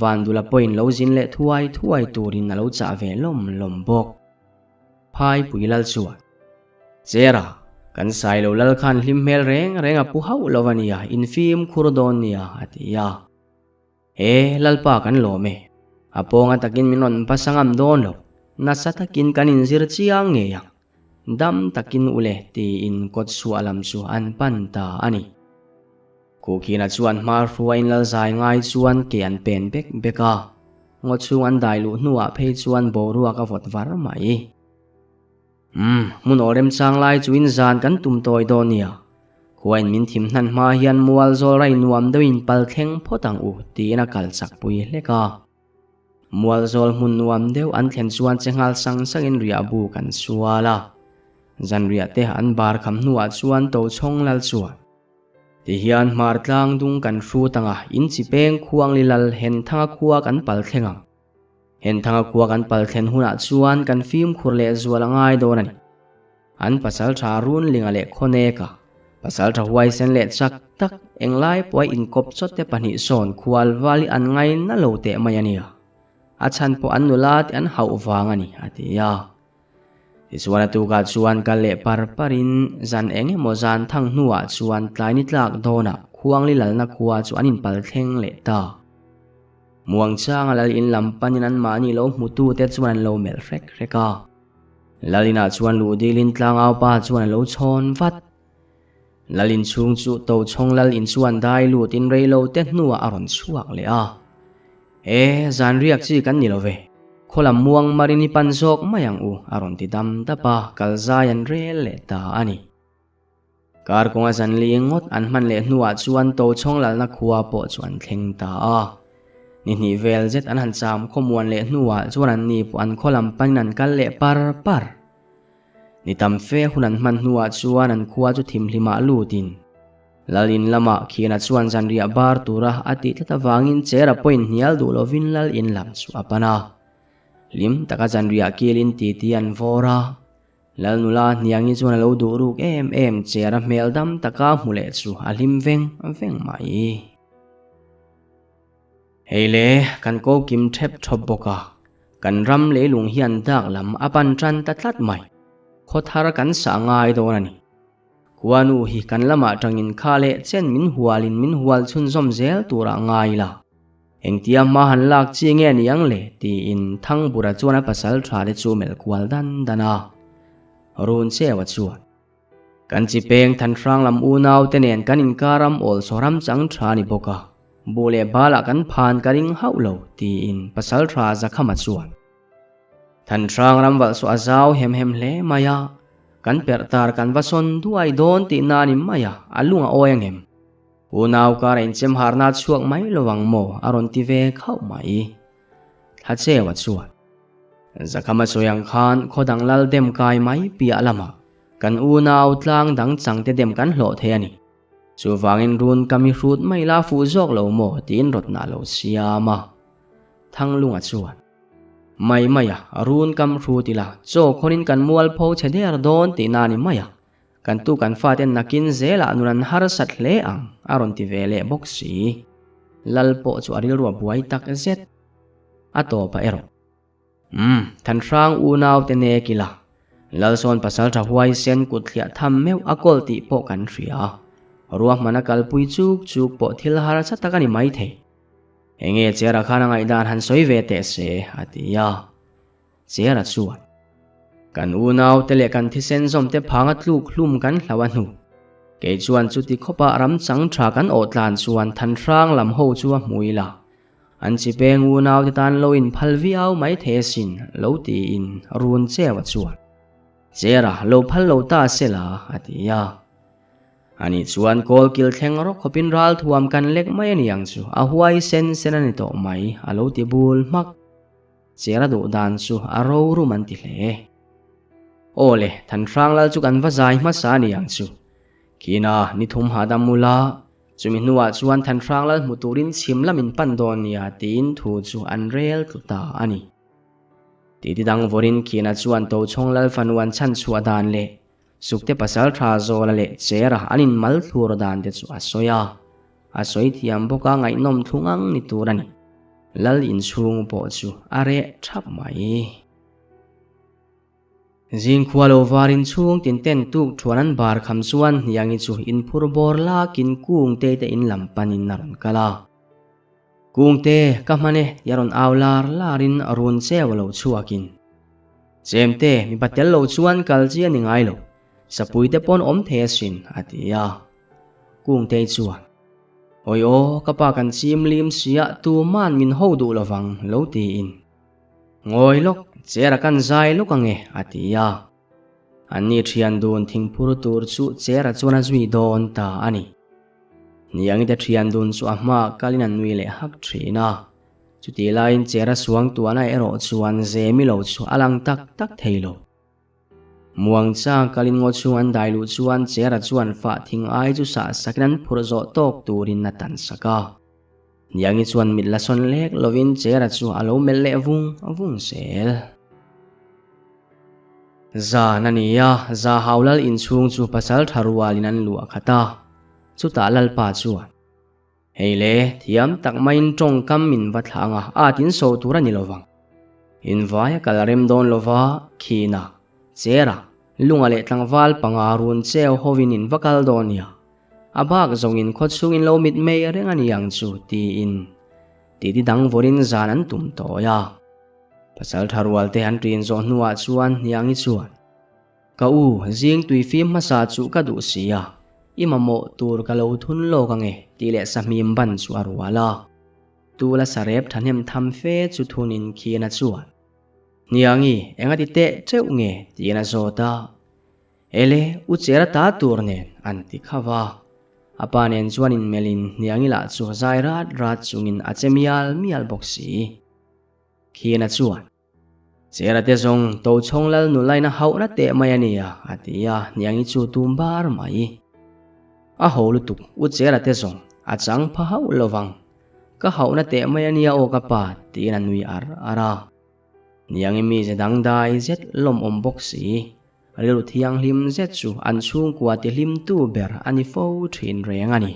Vandula pawhin lo zin leh thuai thuai turin a lo chah ve lawm lawm bawk. Phaipui Lal chuan, Chera, kan Sailo Lal khan hlim hmel reng reng a pu hauh lo a nia, infimkhur dawn nia, a ti a. He Lalpa kan lawm e. A pawnga takin min rawn basa ngam dawn lo. Nasa takin kan inzir chiang ngei ang. Dam takin u le tiin kawt chhuah lam chu an pan ta a ni. Kuhkhina chuan hma hruaiin lal zai ngai chuan ke an pen bek bek a. Ngaw chhung an dai luh hnuah phei chuan boruak a vawt var mai. Umm, hmun aw remchang lai chuin zan kan tum tawi dawn nia. Khuain min thim hnan hma hian mual zawl rai nuam deuhin pal thleng phawt ang u tiin a kal chak pui hlek a. Mual zawl hmun nuam deuh an thlen chuan che nghal sang sangin riah bu kan sual a. Zanriah te an bar kham hnuah chuan Tochhawng lal chuan, Tihian hmar tlang dung kan hrut ang a, in chi peng khuangli lal Henthanga khua kan pal thleng ang. Henthanga khua kan pal thlen hunah chuan kan fimkhur leh zual a ngai dawn a ni. An pasal tha Runlinga leh Khawneka, pasal tha huaisen leh chak tak englai pawha inkawp chawt te pahnih sawn khual val hi an ngaina lo teh mai a nia. A chhan pawh an nula te an hauh vang a ni, a ti a. Tichuan a tukah chuan kal leh par parin zan eng emaw zan thang hnuah chuan tlai ni tlak dawnah Khuangli lalna khua chu an inpal thleng leh ta. Muangchanga lal in lam panin anmahni lo hmutute chuan an lo melh hrek hrek a. Lal inah chuan luh dilin tlangau pa chuan a lo chhawn vat. Lal in chhung chu Tochhawng lal in chuan dai lutin rei lo te hnuah a rawn chhuak leh a. E, zan riak chi kan ni lo ve. Khaw lam muang marin i pan zawk mai ang u, a rawn ti dam dap a, kal zai an rel leh ta a ni. Kar kawnga zan li ngawt an hman leh hnuah chuan Tochhawng lalna khua pawh chu an thleng ta a. Ni hnih vel zet an han cham khawmuan leh hnuah chuan an ni pawh an khaw lam panin an kal leh par par. Ni tam fe hun an hman hnuah chuan an khua chu thimhlimah lutin Lal in lamah Khiana chuan zanriah bar tura a tih tlat avangin Chera pawhin hnial duh lovin Lal in lam chu a pan a. Hlim taka zanriah kilin titi an vawr a. Lal nula hniangi chuan a lo duh ruk em em chair a hmel dam taka hmu leh chu a hlim veng veng mai. Hei le, kan ko kim thep thawp bawk a, kan ram leilung hian dak lam a pan tan ta tlat mai. Khaw thar kan sah ngai dawn a ni. Khuanu hi kan lamah tangin kha leh chen min hualin min hual chhunzawm zel turah ngai la. Engtia hma han lak chi nge ni ang le? tiin Thangbura chuan a pasal tha te chu melh kual dan dan a. Run Chewa chuan, Kan chi peng Thanhrang lam unau te nen kan inkar ram awl saw ram chang tha ni bawk a, buh leh balah kan phan ka ring hauh lo, tiin pasal tha Zakhama chuan, Thanhrang ram valh saw a zau hem hem hle mai a, kan perh tar kan va sawn duai dawn tihna a ni mai a, a lung a awi angem? Unau kar a inchem harna chhuak mai lo ang maw a rawn ti ve khauh mai. Thlacheua chuan Zakhama sawi ang khan khaw dang lal dem kai mai piah lamah kan unau tlang dang chang te dem kan hlawh thei a ni. Chuvangin run ka mi hrut mai la fuh zawk lo maw tiin rawtna a lo siam a. Thanglunga chuan. Mai mai a, run kam hrut ila, chaw khawnin kan mualpho chhe der dawn tihna a ni mai a, kan tu kan faten nakin zelah nun an harsat hle ang, a rawn ti ve leh bawk si. Lal pawh chu a rilru a buai tak zet. A tawp a erawh. Umm, Thanhrang unau te nek ila, Lalsawn pasal tha huaisen kut thliah tham meuh a kawl tih pawh kan hria. Ruahman a kalpui chuk chuk pawh thil harsa tak a ni maithei. Enge Chera khan a ngaihdan han sawi ve teh se, a ti a. Chera chuan, Kan unau te leh kan thisen zawm te phanga tluk hlum kan hlau a hnu. Kei chuan chuti khawpa ram chang tha kan awh tlan chuan Thanhrang lam ho chu a hmu ila. An chi peng unau te tan lo inphal viau mai thei asin, lo tiin run cheu a chuan. Chera, lo phal lo ta sela, a ti a. Ani chuan kawl kil thleng rawk khawpin ral thuam kan lek mai a ni ang chu, a huai sen sen a ni tawh mai, a lo ti bul hmak. Chera duh dan chu a rorum an ti hle. Aw le, Thanhrang lal chu kan va zai hmasa a ni ang chu. Kina, ni thum hahdam ula, chumi hnuah chuan Thanhrang lal hmu turin chhim lam in pan dawn nia tiin thu chu an rel tlu ta a ni. Titi dang vawrin Kina chuan Tochhawng lal fanu an chhanchhuah dan leh Sukte pasal tha Zawla leh Chera an inmal thlur dan te chu a sawi a, a sawi thiam bawk a ngaihnawm thlung ang ni tur a ni. Lal inchhung pawh chu a reh thap mai. Zingkhua lo var inchhung tin ten tuk thuan an bar kham chuan hniangi chu inphur bawr lakin Kungtei te in lam panin a rawn kal a. Kungte, ka hman e tia rawn au lar larin run cheu a lo chhuakin. Chemte, mipa tel lo chuan kal chi a ni ngai lo, sapui te pawn awm thei asin, a ti a. Kungtei chuan, Awi aw, ka pa kan chim lim sia tuman min ho duh lovang, lo tiin. Ngawi lawk, chair a kan zai lawk ange, a ti a. Anni thian dun thingphur tur chu chair a chuan a zui dawn ta a ni. Niangite thian dun chu a hmaah kalin an nui leh hak thin a. Chutih laiin chair a suang tuahna erawh chuan zemi lo chu a lang tak tak thei lo. Muangchang kalin ngaw chhung an dai luh chuan chair-a chuan fah thing ai chu sah sakin an phurh zawh tawk turin a tan sak a. Niangi chuan mit la sawn lek lovin chair-a chu a lo melh leh vung vung zel. Zan a ni a, Zahau lal inchhung chu pasal tha rualin an luah khat a. Chutah lalpa chuan. Hei le, thiam tak maiin tawngkam min va thla anga at in so tur a ni lovang. Invai a kal rem dawn lova, khina, chera, lunga leh tlangval panga run cheu hovin in va kal dawn nia. A bak zawngin khaw chhungin lo mit mei reng a ni ang chu tiin titi dang vawrin zan an tum tawi a. Pasal tha rual te an ṭin zawh hnuah chuan hniangi chuan. Ka u, zing tui fim hmasa chu ka duh si a, i mamawh tur ka lo thun lawk ange tih leh sahmim ban chu a rual a. Tula sarep thahnem tham fe chu thunin khian a chuan. Hniangi, enga ti teh teuh nge? tiin a zawt a. Ele, u chera ta tur nen, an ti khauh a. A pa nen chuan inmelhin Hniangi lah chu zai rat rat chungin a che mial mial bawk si. Khian a chuan. Chera te zawng Tochhawng lal nulaina hauhna teh mai a nia, a ti a, hniangi chu tum bar mai. A ho lutuk, u Chera te zawng, a chang pha hauh lovang. Ka hauhna teh mai a nia aw ka pa, tiin a nui ar ar a. Hniangi mize dangdai zet lawmawm bawk si, rilru thianghlim zet chu an chhungkua tihlimtu ber a ni fo thin reng a ni.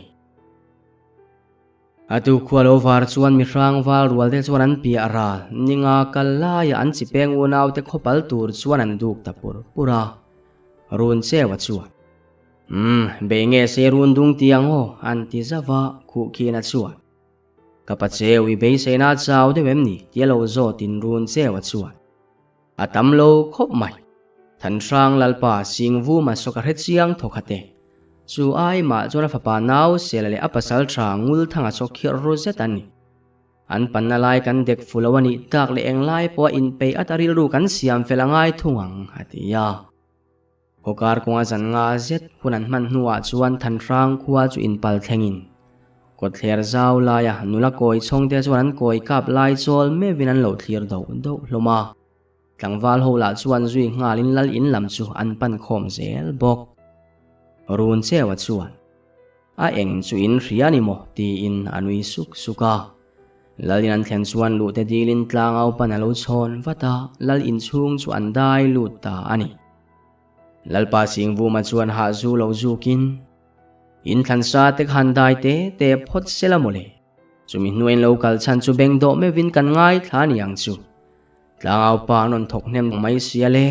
A tu khua lo var chuan mihrang val rual te chuan an piah ral, ninga kal laia an chi peng unau te khawpal tur chuan an duk ta pur pur a. Run cheu a chuan. Umm, bei nge se run dung ti ang aw, an ti zauh a, khuh khin a chuan. Ka pa cheu i beiseina a chau deuh em ni? tia lo zawtin run cheu a chuan. A tam lo khawp mai. Thanhrang Lalpa Singvuma saw ka hre chiang thaw khat e. Chu ai mah chuan a fapa nau Sela leh a pasal tha Ngulthanga saw khirh ru zet a ni. An panna lai kan dek fu lo a nih tak leh englai pawh a inpeih at a rilru kan siam fel a ngai thung ang, a ti a. Khawkar kawnga zan nga zet hun an hman hnuah chuan Thanhrang khua chu inpal thlengin kawtthler zau laia nula kawi chhawngte chuan an kawi kap lai chawl meuhin an lo thlir doh doh hlawm a. Tlangval ho lah chuan zui nghalin lal in lam chu an pan khawm zel bawk. Run Cheua chuan, A eng chu in hria ni maw? tiin a nui suk suk a. Lal in an thlen chuan luhte dilin tlangau pan a lo chhawn vat a, lal inchhung chu an dai lut ta a ni. Lalpa Singvuma chuan hah zu lo zukin, In thlansa te khan dai te te phawt sela mawle. Chumi hnuaiin lo kal chhan chu beng dawh meuhin kan ngaithla ni ang chu. Tlangau pa an rawn thawk hnem mai sia le.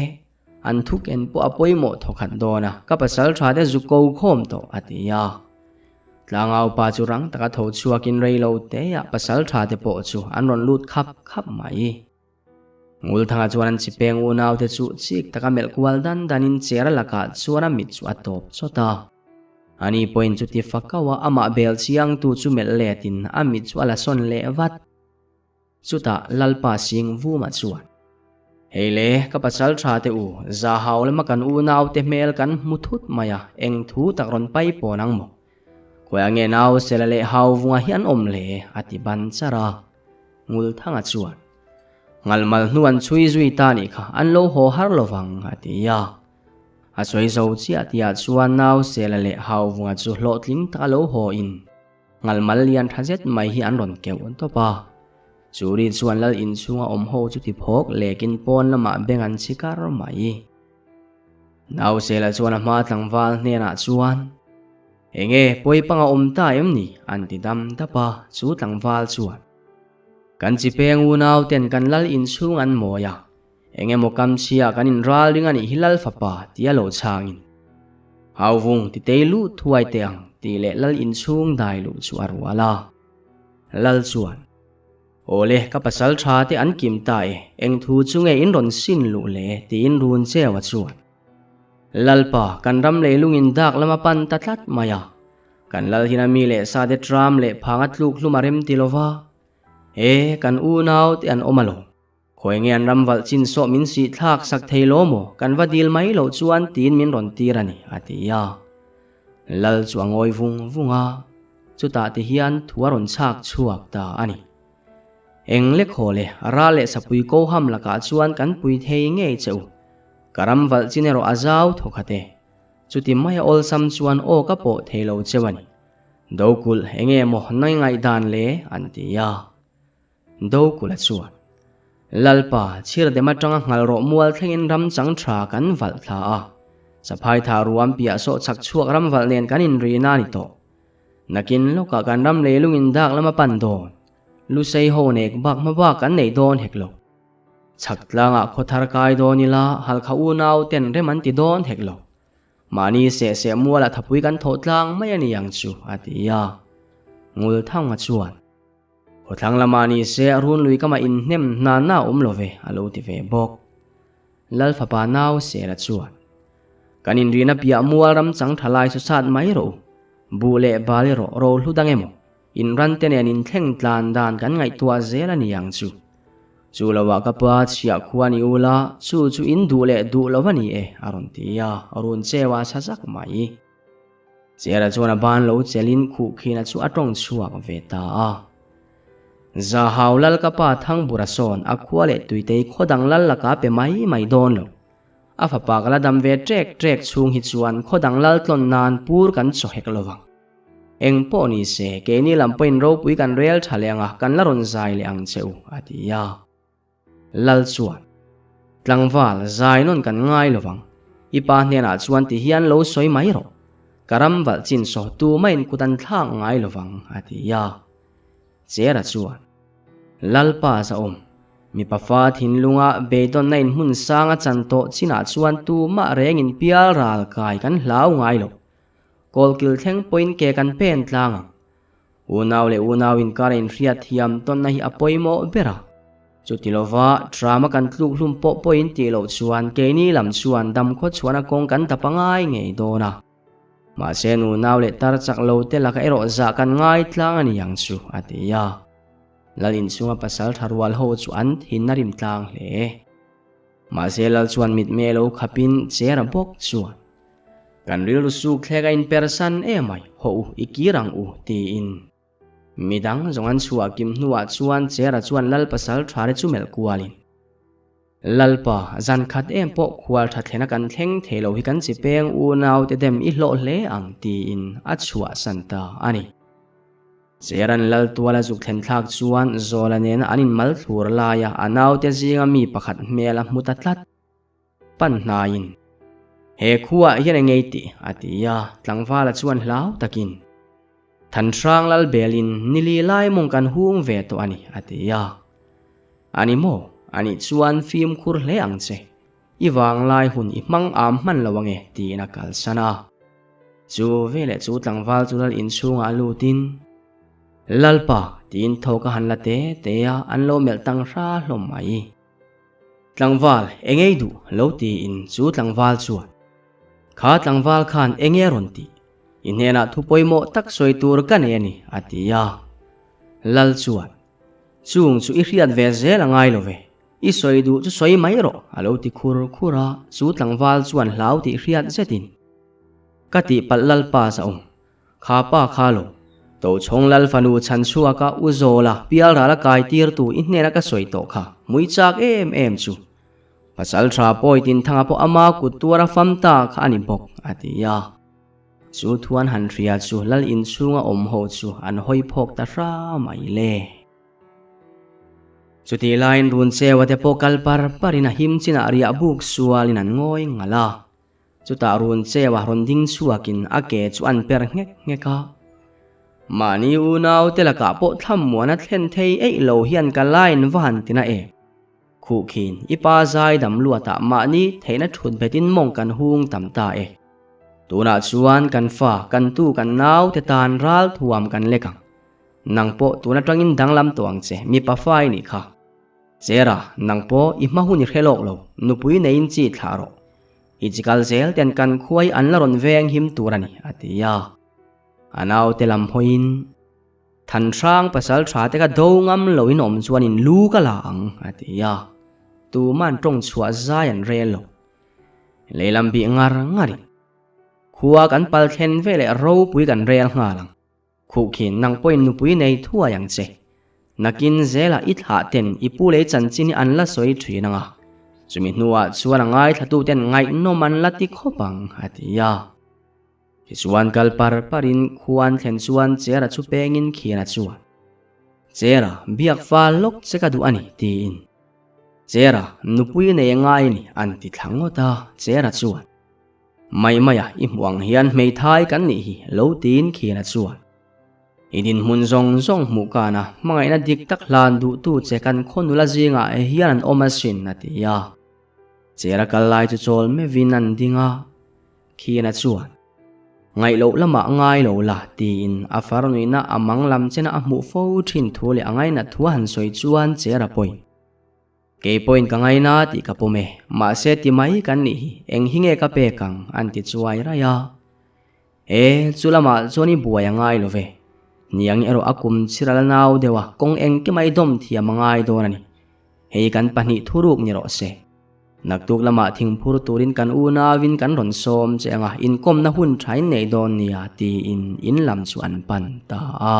An thuk en pawh a pawimawh thawkhat dawn a, ka pasal tha te zu ko khawm tawh, a ti a. Tlangau pa chu rang taka tho chhuakin rei lo teah pasal tha te pawh chu an rawn lut khap khap mai. Ngulthanga chuan an chipeng unaute chu chik taka melh kual dan danin chera lakah chuan a mit chu a tawp chawt a. Ani pawhin chuti fakauha amah bel chiangtu chu melh letin a mit chu a la sawn leh vat. Chutah Lalpa Sing Vuma chuan, Hei le, ka pasal tha te u, Zahau lama kan unaute hmel kan hmu thut mai a, eng thu tak rawn pai pawn ang maw? Khawiah nge nau Sela leh Hau Vunga hi an awm le? a ti ban char a. Ngulthanga chuan, Ngalmal hnu an chhui zui ta nih kha, an lo haw har lo vang, a ti a. A sawi zo chiah tihah chuan nau Sela leh Hau Vunga chu hlawhtling taka lo haw in, Ngalmal lian tha zet mai hi an rawn keuh tawp a. Churi chuan lal inchhunga awm ho chu ti phawk lekin pawn lamah beng an chhi kar mai. Nausela chuan a hma tlangval hnenah chuan, Enge pawi panga awm ta em ni? an ti dam dap a, chu tlangval chuan, Kan chi peng unau ten kan lal inchhung an mawi a, eng emaw kam chhia kan inral ring a nih hi lal fapa tia lo chhangin, Hauvung ti tei luh thuai teh ang tih leh lal inchhung dai luh chu a rual a. Lal chuan, Awle, ka pasal tha te an kim ta e, eng thu chu nge in rawn sin luh le? tiin run cheu a chuan. Lalpa, kan ram leilungin dak lama pan ta tlat mai a. Kan lal hian a mi leh sa te tram leh phang a tluk hlum a rem ti lova. E, kan unau te an awm alawm. Khawi nge an ram valh chin sawh min sih thlak sak thei lo maw? Kan va dil mai loh chuan tiin min rawn tir a ni, a ti a. Lal chu a ngawi vung vung a, chutah ti hian thu a rawn chhak chhuak ta a ni. Eng le khaw le, ral leh sapui ko ham lakah chuan kan pui thei ngei che u. Ka ram valh chin erawh a zau thawkhat e. Chuti maia awlsam chuan aw ka pawh thei lo cheu a ni. Dokulh enge maw nai ngaihdan le? an ti a. Dokulh a chuan, Lalpa, chhirdem atanga nghal rawh mual thlengin ram chang tha kan valh thla a. Saphai tha ruam piah sawh chhak chhuak ram valh nen kan inrina a ni tawh. Nakin lawkah kan ram leilungin dak lama pan dawn. Lusei ho nek bak hma bak kan nei dawn hek lo. Chhak tlangah khaw thar kai dawn ila halkha unau ten rem an ti dawn hek lo. Mahni seh seh mualah thapui kan thawh tlang mai a ni ang chu, a ti a. Ngulthanga chuan. Khawthlang lamah ni se a run lui kama inhnem hna na awm lo ve, a lo ti ve bawk. Lal fapa nau Sela chuan, Kan inrina piah mual ram chang tha lai chu sat mai rawh u. Buh leh bal erawh ro hlu dang emaw, in ran te nen inthleng tlan dan kan ngaihtuah zel a ni ang chu. Chu loah ka pa chhiah khua ni ula, chu chu in duh leh duh lo a ni e, a rawn ti a, run cheu a sa zak mai. Chera chuan a ban lo chelin khuhkhina chu a tawng chhuak ve ta a. Zahau lal ka pa Thangbura sawn a khua leh tuitei khaw dang lal laka pe mai mai dawn lo. A fapa ka la dam ve trek trek chhung hi chuan khaw dang lal tlawn nan pur kan chaw hek lo vang. Eng pawh ni se, keini lam pawhin ropui kan rel tha leh ang a, kan la rawn zai leh ang che u, a ti a. Lal chuan, Tlangval, zai nawn kan ngai lo vang. I pa hnenah chuan ti hian lo sawi mai rawh. Ka ram valh chin saw tu maiin kut an thlak ngai lo vang, a ti a. Chera chuan, Lalpa zahawm, mipa fa thinlunga beidawnna in hmun sang a chan tawh chinah chuan tumah rengin pial ral kai kan hlau ngai lo. Kawlkil thleng pawhin ke kan pen tlang ang. Unau leh unau inkar a inhriat thiam tawnna hi a pawimawh ber a. Chuti lova Trump-a kan tluk hlum pawh pawhin tih loh chuan keini lam chuan damkhaw chhuahna kawng kan ta pangai ngei dawn a. Mahse nunau leh tar chak lo te laka erawh zah kan ngai tlang a ni ang chu, a ti a. Lal inchhunga pasal tha rual ho chu an thin a rim tlang hle. Mahse Lal chuan mitmei lo khapin Chera bawk chuan, Kan rilru suk thlek a inpersan emai, hawh u, i kir ang u, tiin. Midang zawng an chhuah kim hnuah chuan Chera chuan Lal pasal thare chu melh kualin, Lalpa, zan khat em pawh khual tha thlena kan thleng thei lo hi kan chi peng unaute dem i hlawh hle ang, tiin a chhuahsan ta a ni. Cheran lal tuala zuk thlen thlak chuan Zawla nena an inmal thlur laia a naute zinga mi pakhat hmel a hmu ta tlat. Pan hnaiin, He khuaah hian eng ei tih? a ti a, tlangvala chuan hlau takin, Thanhrang lal belin nili lai mawng kan hung ve tawh a ni, a ti a. A ni maw? A nih chuan fimkhur hle ang che. I vanglai hun i hmang am hman lo ange, tiin a kalsan a. Chu veleh chu tlangval chu lal inchhungah a lutin, Lalpa, tiin tho ka han la te te a, an lo melh tang hra hlawm mai. Tlangval, eng ei duh? lo tiin chu tlangval chuan, Kha tlangval khan eng nge a rawn tih? I hnenah thu pawimawh tak sawi tur ka nei a ni, a ti a. Lal chuan, Chung chu i hriat ve zel a ngai lo ve, i sawi duh chu sawi mai rawh, a lo ti khur khur a, chu tlangval chuan hlau tih hriat zetin, Ka tihpalh Lalpa zahawm, Kha pa kha lo. Tochhawng Lal fanu chhan chhuaka u Zawla pial ral a kai tirtu i hnena ka sawi tawh kha mui chak em em chu. Pasal tha pawi Tinthanga pawh ama kut tuar a fam ta kha a ni bawk, a ti a. Chu thuan han hria chu Lal inchhunga awm ho chu an hawi phawk ta hra mai le. Chutih laiin Runcheua te pawh kal par parin a him chinah riah buk sualin an ngawi ngalh a. Chutah run cheu a rawn ding chhuakin a ke chu an per nghek nghek a. Mahni unau te lakah pawh thlamuan a thlen thei eih lo hian ka line va han tina em. Khuhkhin, i pa zai dam luatah mahni theihna thut betin mawng kan hung tam ta e. Tunah chuan kan fa, kan tu, kan nau te tan ral thuam kan lek ang. Nang pawh tun atangin danglam tawh ang che, mipa fa i nih kha. Chera, nang pawh i hma hun i hre lawk lo, nupui neiin chi thlah rawh. I chi kal zel ten kan khuai an la rawn veng him tur a ni, a ti a. A naute lam hawiin, Thanhrang pasal tha te kha do ngam loin awm chuan in lu ka la ang, a ti a. Tuman tawng chhuah zai an rel lo. Lehlam bih ngar ngarin, Khua kan pal thlen veleh ropui kan rel nghal ang. Khuhkhin, nang pawhin nupui nei thuai ang che. Nakin zelah i thlah ten i pu lei chanchin hi an la sawi thin ang a, chumi hnuah chuan a ngaithlatuten ngaihnawm an la ti khawp ang, a ti a. Tichuan kal par parin khua an thlen chuan Chera chu pengin khian a chuan, Chera, biak fal lawk che ka duh a ni, tiin. Chera, nupui nei a ngai a ni, an ti thla ngawt a, Chera chuan. Mai maia i hmuh ang hian hmeithai kan nih hi lo tiin khian a chuan. I dinhmun zawng zawng hmuh kana hmangaihna dik tak hlan duhtu che kan khaw nula zingah hian an awm asin a ti a. Chera kal lai chu chawl meuhin an ding a, khian a chuan. Ngaih loh lamah ngai lo la tiin a farnuihna a mang lam chena a hmuh fo thin thu leh a ngainat thu a han sawi chuan Chera pawhin. Kei pawhin ka ngaina tih ka pawm e, mahse ti mai kan nih hi, eng hi nge ka pek ang? an ti chuai raih a. E, chu lamah chuan i buai a ngai lo ve. Niang erawh a kum chhiral a nau deuh a, kawng engkim a i dawm thiam a ngai dawn a ni. Hei kan pahnih thuruk ni rawh se. Naktuk lamah thingphur turin kan unauin kan rawn sawm che ang a, inkawmna hun tha in nei dawn nia tiin in lam chu an pan ta a.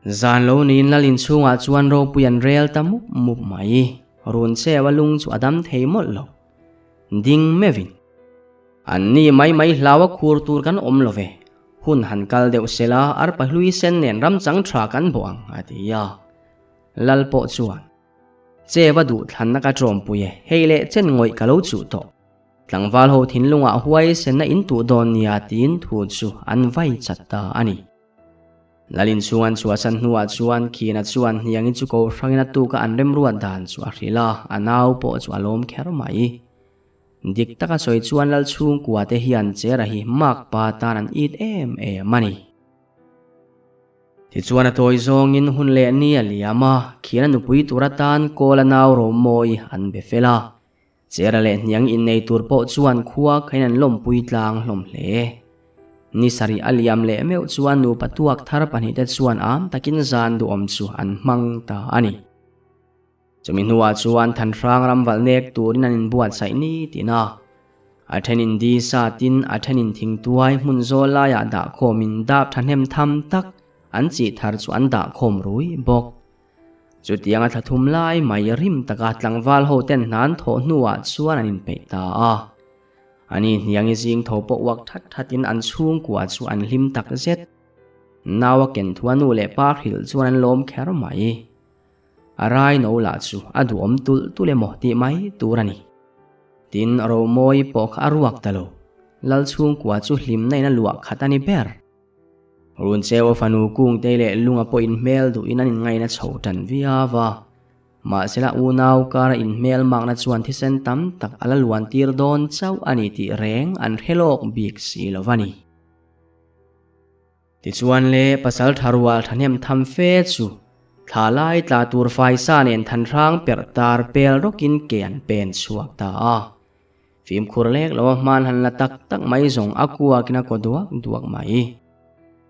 Zan lo niin lal inchhungah chuan ropui an rel ta mup mup mai. Run cheu a lung chu a dam thei mawlh lo. Ding meuhin. An ni mai mai hlau a khur tur kan awm lo ve. Hun han kal deuh sela arpa hlui sen nen ram chang tha kan bawh ang, a ti a. Lal pawh chuan, Cheu a duh thlanna ka tawmpui e, hei leh chen ngawih ka lo chuh tawh. Tlangval ho thinlungah huaisenna in tuh dawn nia tiin thu chu an vai chat ta a ni. Lalin chhung an chhuahsan hnuah chuan Khina chuan hniangin chu ko hrangin a tuka an remruat dan chu a hrilh a, a nau pawh chu a lawm kher mai. Dik taka sawi chuan Lal chhungkua te hian Chera hi makpa tan an it em em a ni. Tichuan a tawi zawngin hun leh ni a liam a, Khina nupui tur atan Kawla nau Romawi an be fel a. Chera leh hniang innei tur pawh chuan khua khain an lawmpui tlang hlawm hle. Ni sarih a liam leh meuh chuan nupa tuak thar pahnihte chuan am takin zan duhawm chu an hmang ta a ni. Chumi hnuah chuan Thanhrang ram valh nek turin an inbuatsaih ni tin a. A thenin di satin a thenin thingtuai hmun zawl laiah dahkhawmin dap thahnem tham tak an chih thar chu an dahkhawm rui bawk. Chutianga thla thum lai mai rim taka tlangval ho ten hnan thawh hnuah chuan an inpeih ta a. Ani hniangi zing tho pawh uak that thatin an chhungkua chu an hlim tak zet. Nau a ken thu a nu leh pa hrilh chuan an lawm kher mai. A rai no lah chu a duhawm tulh tulh emaw tih mai tur a ni. Tin, Romawi pawh kha a ruak ta lo. Lal chhungkua chu hlimna in a luah khat a ni ber. Runcheu a fanu Kungtei leh Lunga pawh inhmel duhin an inngaina chho tan viau a. Mahsela unau kara inhmel makna chuan thisen tam tak a la luan tir dawn chauh a ni tih reng an hre lawk bik si lo va ni. Tichuan le pasal tha rual thahnem tham fe chu thla lai tla tur faisa nen thanhrang perh tar pel rawkin ke an pen chhuak ta a. Fimkhur lek lo a hman han la tak tak mai zawng a kuakin a kaw duak duak mai.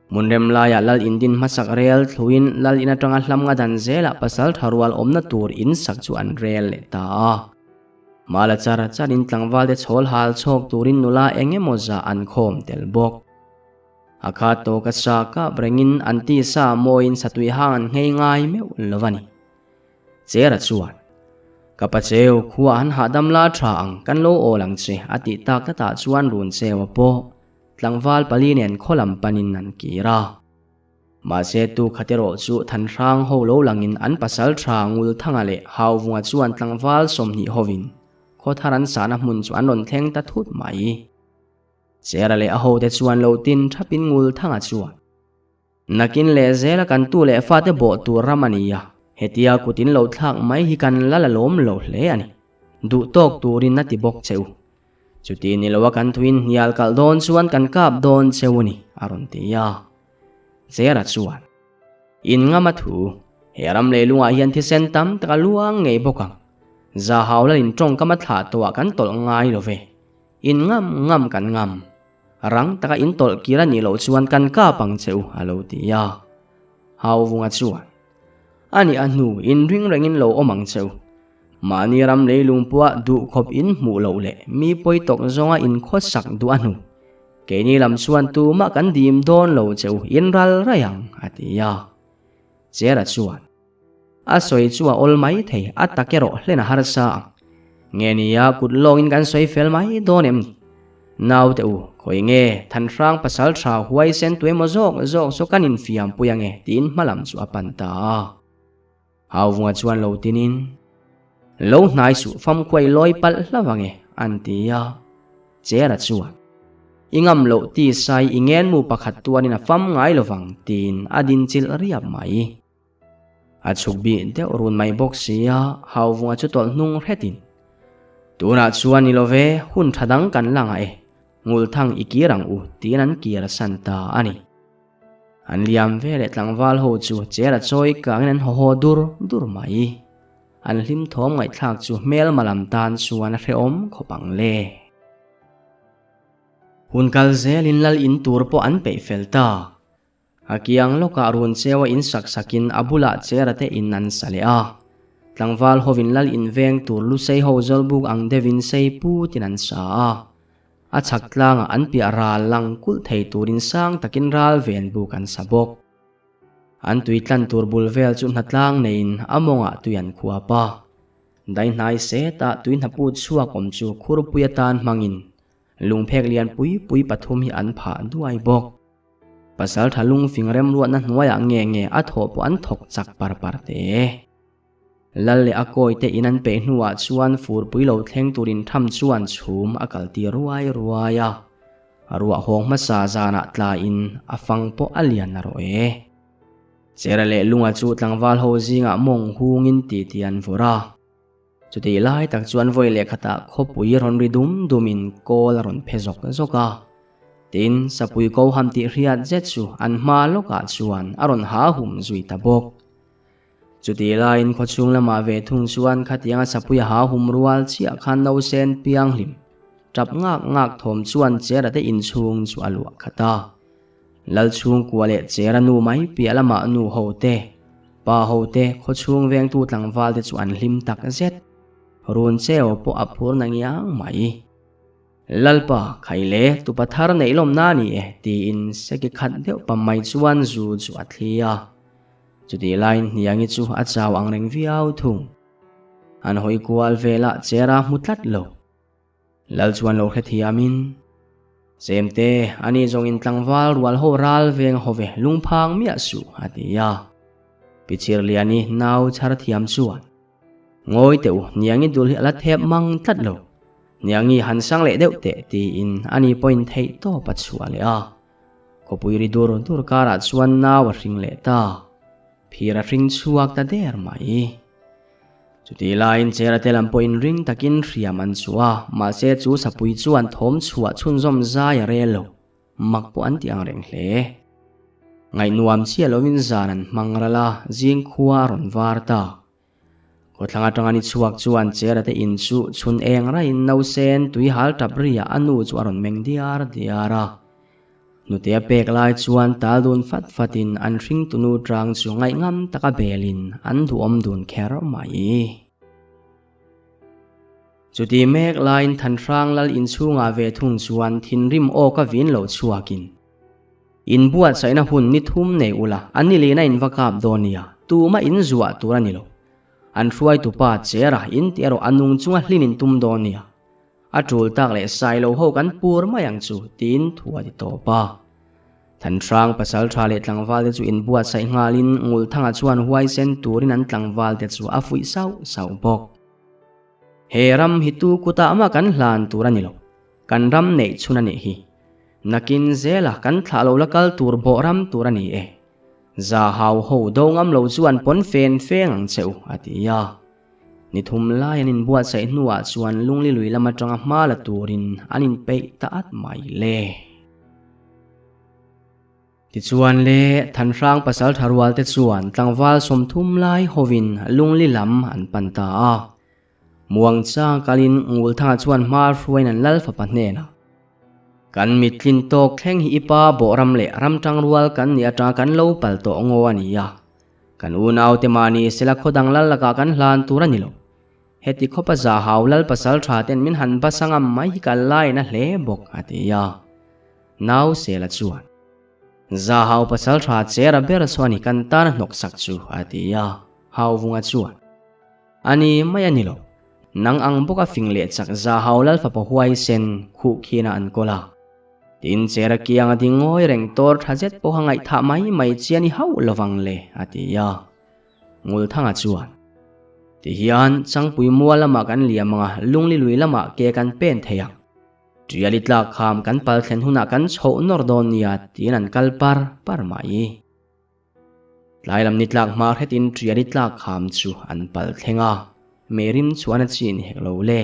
Hmun rem laiah lal in din hmasak rel thluin lal in atanga hlam nga dan zelah pasal tha rual awmna tur in sak chu an rel leh ta a. Mala char charin tlangval te chhawl hal chhawk turin nula eng emaw zah an khawm tel bawk. A kha tawk a sa kap rengin an tisa mawiin satui hang an nghei ngai meuh lo a ni. Chera chuan, Ka pa cheu, khua an hahdam la tha ang, kan lo awl ang che, a tih tak tlatah chuan run cheu a pawh. Tlangval pali nen khaw lam panin an kir a. Mahse tu khat erawh chu Thanhrang ho lo langin an pasal tha Ngulthanga leh Hauvunga chuan tlangval 20 hovin khaw thar an sahna hmun chu an rawn thleng ta thut mai. Chera leh a hote chuan lo tin thapin Ngulthanga chuan, Nakin leh zela kan tu leh fate bawh tur ram a ni a, hetia kut in lo thlak mai hi kan la la lawm lo hle a ni. Duh tawk turin a ti bawk che u. Chuti ni loa kan thuin hnial kalh dawn chuan kan kap dawn cheu a ni, a rawn ti a. Chera chuan, In ngam a thu, he ram leilungah hian thisen tam tak a luang ngei bawk ang. Zahau lalin tawngkam a thlah tawhah kan tawlh ngai lo ve. In ngam ngam kan ngam. Rang taka in tawlh kir a nih loh chuan kan kap ang che u, a lo ti a. Hauvunga chuan, A nih a hnu, in ring rengin lo awm ang che u. Mahni ram leilung pawha duh khawp in hmuh loh leh mi pawi tawk zawnga in khawsak duh a hnu. Keini lam chuan tumah kan dim dawn lo che u, in ral raih ang, a ti a. Chera chuan. A sawi chu a awl mai thei, a tak erawh hlen a harsa ang. Nge nia kut lawngin kan sawi fel mai dawn em ni? Naute u, khawi nge Thanhrang pasal tha huai sen tu emaw zawk zawk chu kan infiam pui ange tiin hma lam chu a pan ta a. Hauvunga chuan lo tinin, Lo hnai suh famkhuai lawi palh hlauh ange an ti a. Chera chuan, I ngam loh ti sai i ngenmu pakhat tuanin a fam ngai lovang tiin a dinchilh riap mai. A chhuk bih deuh run mai bawk si a, Hauvunga chu tawlh hnung hretin, Tunah chuan ni lo ve, hun tha dang kan la ngah e, Ngulthang i kir ang u, tiin an kir a san ta a ni. An liam ve leh tlangval ho chu chair a chawi kangin an haw haw dur dur mai. An hlim thawm ngaihthlak chu hmelma lam tan chuan a hrehawm khawp ang le. Hun kal zelin lal in tur pawh an peih fel ta. A kiang lawkah run cheu a in sak sakin a bulah chera te in an sa leh a. Tlangval hovin lal in veng tur lusei ho zawlbuk ang deuhin sei putin an sa a. A chhak tlangah an piah ral lang kulh thei turin sang takin ral ven buk an sa bawk. An tui tlan tur bul vel chu hnatlang neiin a mawngah tui an khuap a. Dai hnai setah tui hnaput chhuak awm chu khurpui atan hmangin lungphek lian pui pui pathum hi an phah duai bawk. Pasal tha lungfing remruatna hnuaiah nge nge a thawh pawh an thawk chak par par te. Lal leh a kawi te in an peih hnuah chuan furpui lo thleng turin tham chuan chhum a kal tir ruai ruai a. Ruah hawng hmasa zanah tlaiin a fang pawh a lian na rawh e. Chera leh lunga chu tlangval ho zingah mawng hungin titi an vawrh a. Chutih lai tak chuan vawi leh khatah khawpui rawn ri dum dumin kawl a rawn phe zawk zawk a. Tin, sapui ko ham tih hriat zet chu an hma lawkah chuan a rawn ha hum zui ta bawk. Chutih laiin khawchhung lamah ve thung chuan khatianga sapui a ha hum rual chiah khan nausen pianghlim tap ngak ngak thawm chuan chera te inchhung chu a luah khat a. Lalchhungkua leh Chera nu mai piah lamah nu ho te, pa ho te, khawchhung vengtu tlangval te chu an hlim tak zet. Run cheu pawh a phur na ngiang mai. Lalpa, khai le, tupa thar neih lawm na ni e, tiin seki khat deuh pam mai chuan zu chu a thli a. Chutih laiin Hniangi chu a chau ang reng viau thung. An hawi kual velah Chera hmu tlat lo. Lal chuan lo hrethiamin. Chemte, ani zawngin tlangval rual ho ral veng a haw ve lungphang miah suh, a ti a. Pi Chirliani nau chhar thiam chuan, Ngawi teh u, Niangi dul hi a la thep mang tlat lo. Niangi han sang leh deuh teh, tiin ani pawhin theih tawp a chhuah leh a. Khawpui ri dur dur karah chuan nau a hring leh ta. Phir a hring chhuak ta der mai. Chutih laiin Chera te lam pawhin ring takin hriam an chu a, mahse chu sapui chuan thawm chhuah chhunzawm zai a rel lo. Mak pawh an ti ang reng hle. Ngaihnuam chiah lovin zan an hmang ral a, zing khua a rawn var ta. Khawthlang atanga ni chhuak chuan Chera te in chu chhun eng raiin nausen tui hal tap riah a nu chu a rawn meng diar diar a. Hnute a pek lai chuan tal dun fat fatin an hringtunu tang chu ngaihngam taka belin an duhawm dun kher mai. Chuti mek laiin Thanhrang lal inchhungah ve thung chuan thinrim awk a vin lo chhuakin, In buatsaihna hun ni thum nei ula, a ni lehna in va kap dawn nia, tumah in zuah tur a ni lo. An hruaitupa Chera in tih erawh a nung chunga hlin in tum dawn nia. A tul tak leh sai lo ho kan pur mai ang chu, tiin thu a ti tawp a. Thanhrang pasaltha leh tlangvalte chu inbuatsaih nghalin Ngulthanga chuan huaisen turin an tlangvalte chu a fuih sauh sauh bawk. He ram hi tu kutah mah kan hlan tur a ni lo, kan ram neih chhun a nih hi. Nakin zela kan thlah lo la kal tur bawh ram tur a ni e. Za hau ho do ngam lo chuan pawn fen feng ang che u, a ti a. Ni thum lai an inbuatsaih hnuah chuan Lungli lui lam atanga hma la turin an inpeih ta at mai le. Tichuan le, Thanhrang pasal tha rualte chuan tlangval 30 lai hovin Lungli lam an pan ta a. Muangchang kalin Ngulthanga chuan hma hruaiin an lal fapa hnenah, Kan mittlin tawk thleng hi i pa bawhram leh ramtang rual kan nih atanga kan lo pal tawh ngaw a ni a. Kan unaute mahni sela khaw dang lal lakah kan hlan tur a ni lo. Heti khawpa zahau lal pasal tha ten min han basa ngam mai hi ka lain a hle bawk, a ti a. Nau Sela chuan, Zahau pasal tha chera ber chuan i kan tan a hnawk sak chu, a ti a. Hauvunga chuan, A ni mai a ni lo. Nang ang bawka fing leh chak zahau lal fapa huaisen khuh khian a an kawl a. Tin, Chera kianga ding ngawi reng tawr tha zet pawha ngaihthah mai mai chi a ni hauh lovang le, a ti a. Ngulthanga chuan, Tihian, Changpui mual lamah kan liam ang a, Lungli lui lamah ke kan pen thei ang. Ṭiali tlak kham kan pal thlen hunah kan chhoh nawr dawn nia, tiin an kal par par mai. Tlai lam ni tlak hma hretin ṭiali tlak kham chu an pal thleng a, meirim chuan a chin hek lo le.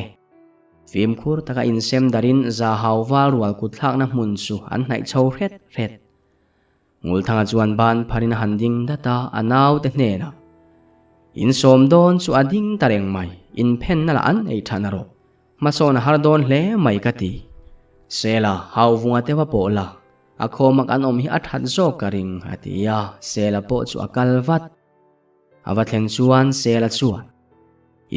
Fimkhur taka insem darin Zahau val rual kut thlakna hmun chu an hnaih chho hret hret. Ngulthanga chuan ban pharin a han ding dat a, a naute hnenah, Insawm dawn chu a ding ta reng mai, inphenna lah an ei tha na rawh. Hmasawn a har dawn hle mai ka ti. Sela, Hauvunga te va pawh la, a khawmak an awm hi a that zawk ka ring, a ti a, Sela pawh chu a kal vat. A va thlen chuan Sela chuan,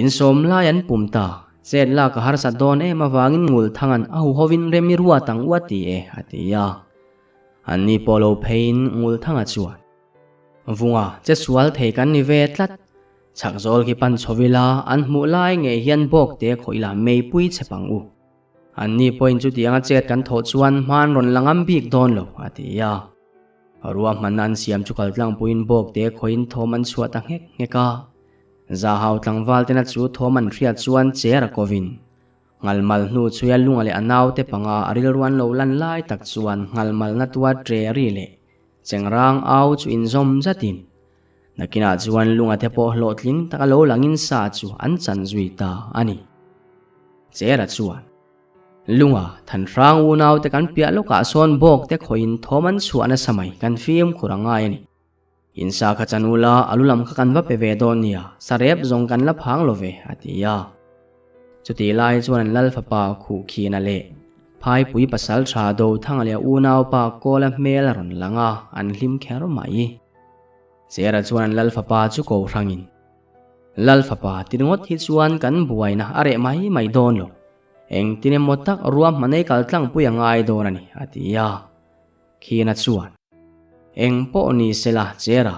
Insawm lai an pum ta, chet lak a harsat dawn em avangin Ngulthanga'n a huhovin rem i ruat ang u a ti e, a ti a. Anni pawh lo pheiin Ngulthanga chuan, Vunga, che sual thei kan ni ve tlat. Chhak zawl khi pan chho ila, an hmuh lai ngei hian bawk te khawih ila meipui chhe pang u. Anni pawhin chutianga chet kan thawh chuan hman rawn la ngam bik dawn lo, a ti a. Ruahmanna an siam chu kaltlangpuiin bawk te khawihin thawm an chhuah ta nghek nghek a. Zahau tlangval tena chu thawm an hriat chuan cher a kovin. Nghalmal hnu chhuia lunga leh a naute panga a rilru an lo lan lai tak chuan nghalmalna tua tre ri leh Chengrang au chu inzawm zatin nakinah chuan lunga te pawh hlawhtling taka lo langin sa chu an chan zui ta a ni. Chera chuan, Lunga, Thanhrang unaute kan piah lawkah sawn bawk te khawihin thawm an chhuah nasa mai, kan fimkhur a ngai a ni. In sa kha chan ula, a lu lam kha kan va pe ve dawn nia, sarep zawng kan la phang lo ve, a ti a. Chutih lai chuan an lal fapa Khuhkhina leh Phaipui pasal tha Dothanga leh a unaupa Kawla hmel a rawn lang a, an hlim kher mai. Chera chuan an lal fapa chu ko hrangin, Lal fapa ti ringawt hi chuan kan buaina a reh mai mai dawn lo, engtin emaw tak ruahmanei kal tlangpui a ngai dawn a ni, a ti a. Khina chuan, Eng pawh ni sela Chera,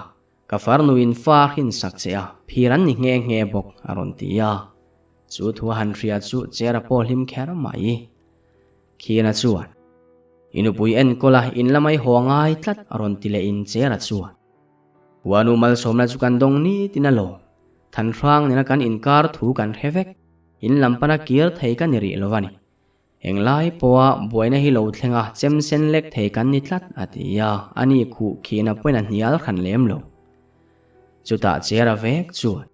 Ka farnuin fa hrin sak che a, phir an ni nghe nghe bawk, a rawn ti a. Chu thu a han hria chu Chera pawh hlim kher mai. Khina chuan, I nupui enkawl a in lamai haw a ngai tlat a rawn ti leh in Chera chuan. Huanu malsawmna chu kan dawng nitin alawm. Thanhrang nena kan inkar thu kan hre vek. In lam pana kir thei ka ni rih lo a ni. Englai pawha buaina hi lo thleng a chem sen lek thei kan ni tlat a ti a, ani khuh khihna pawhin a hnial hran lem lo. Chutah Chera vek chuan.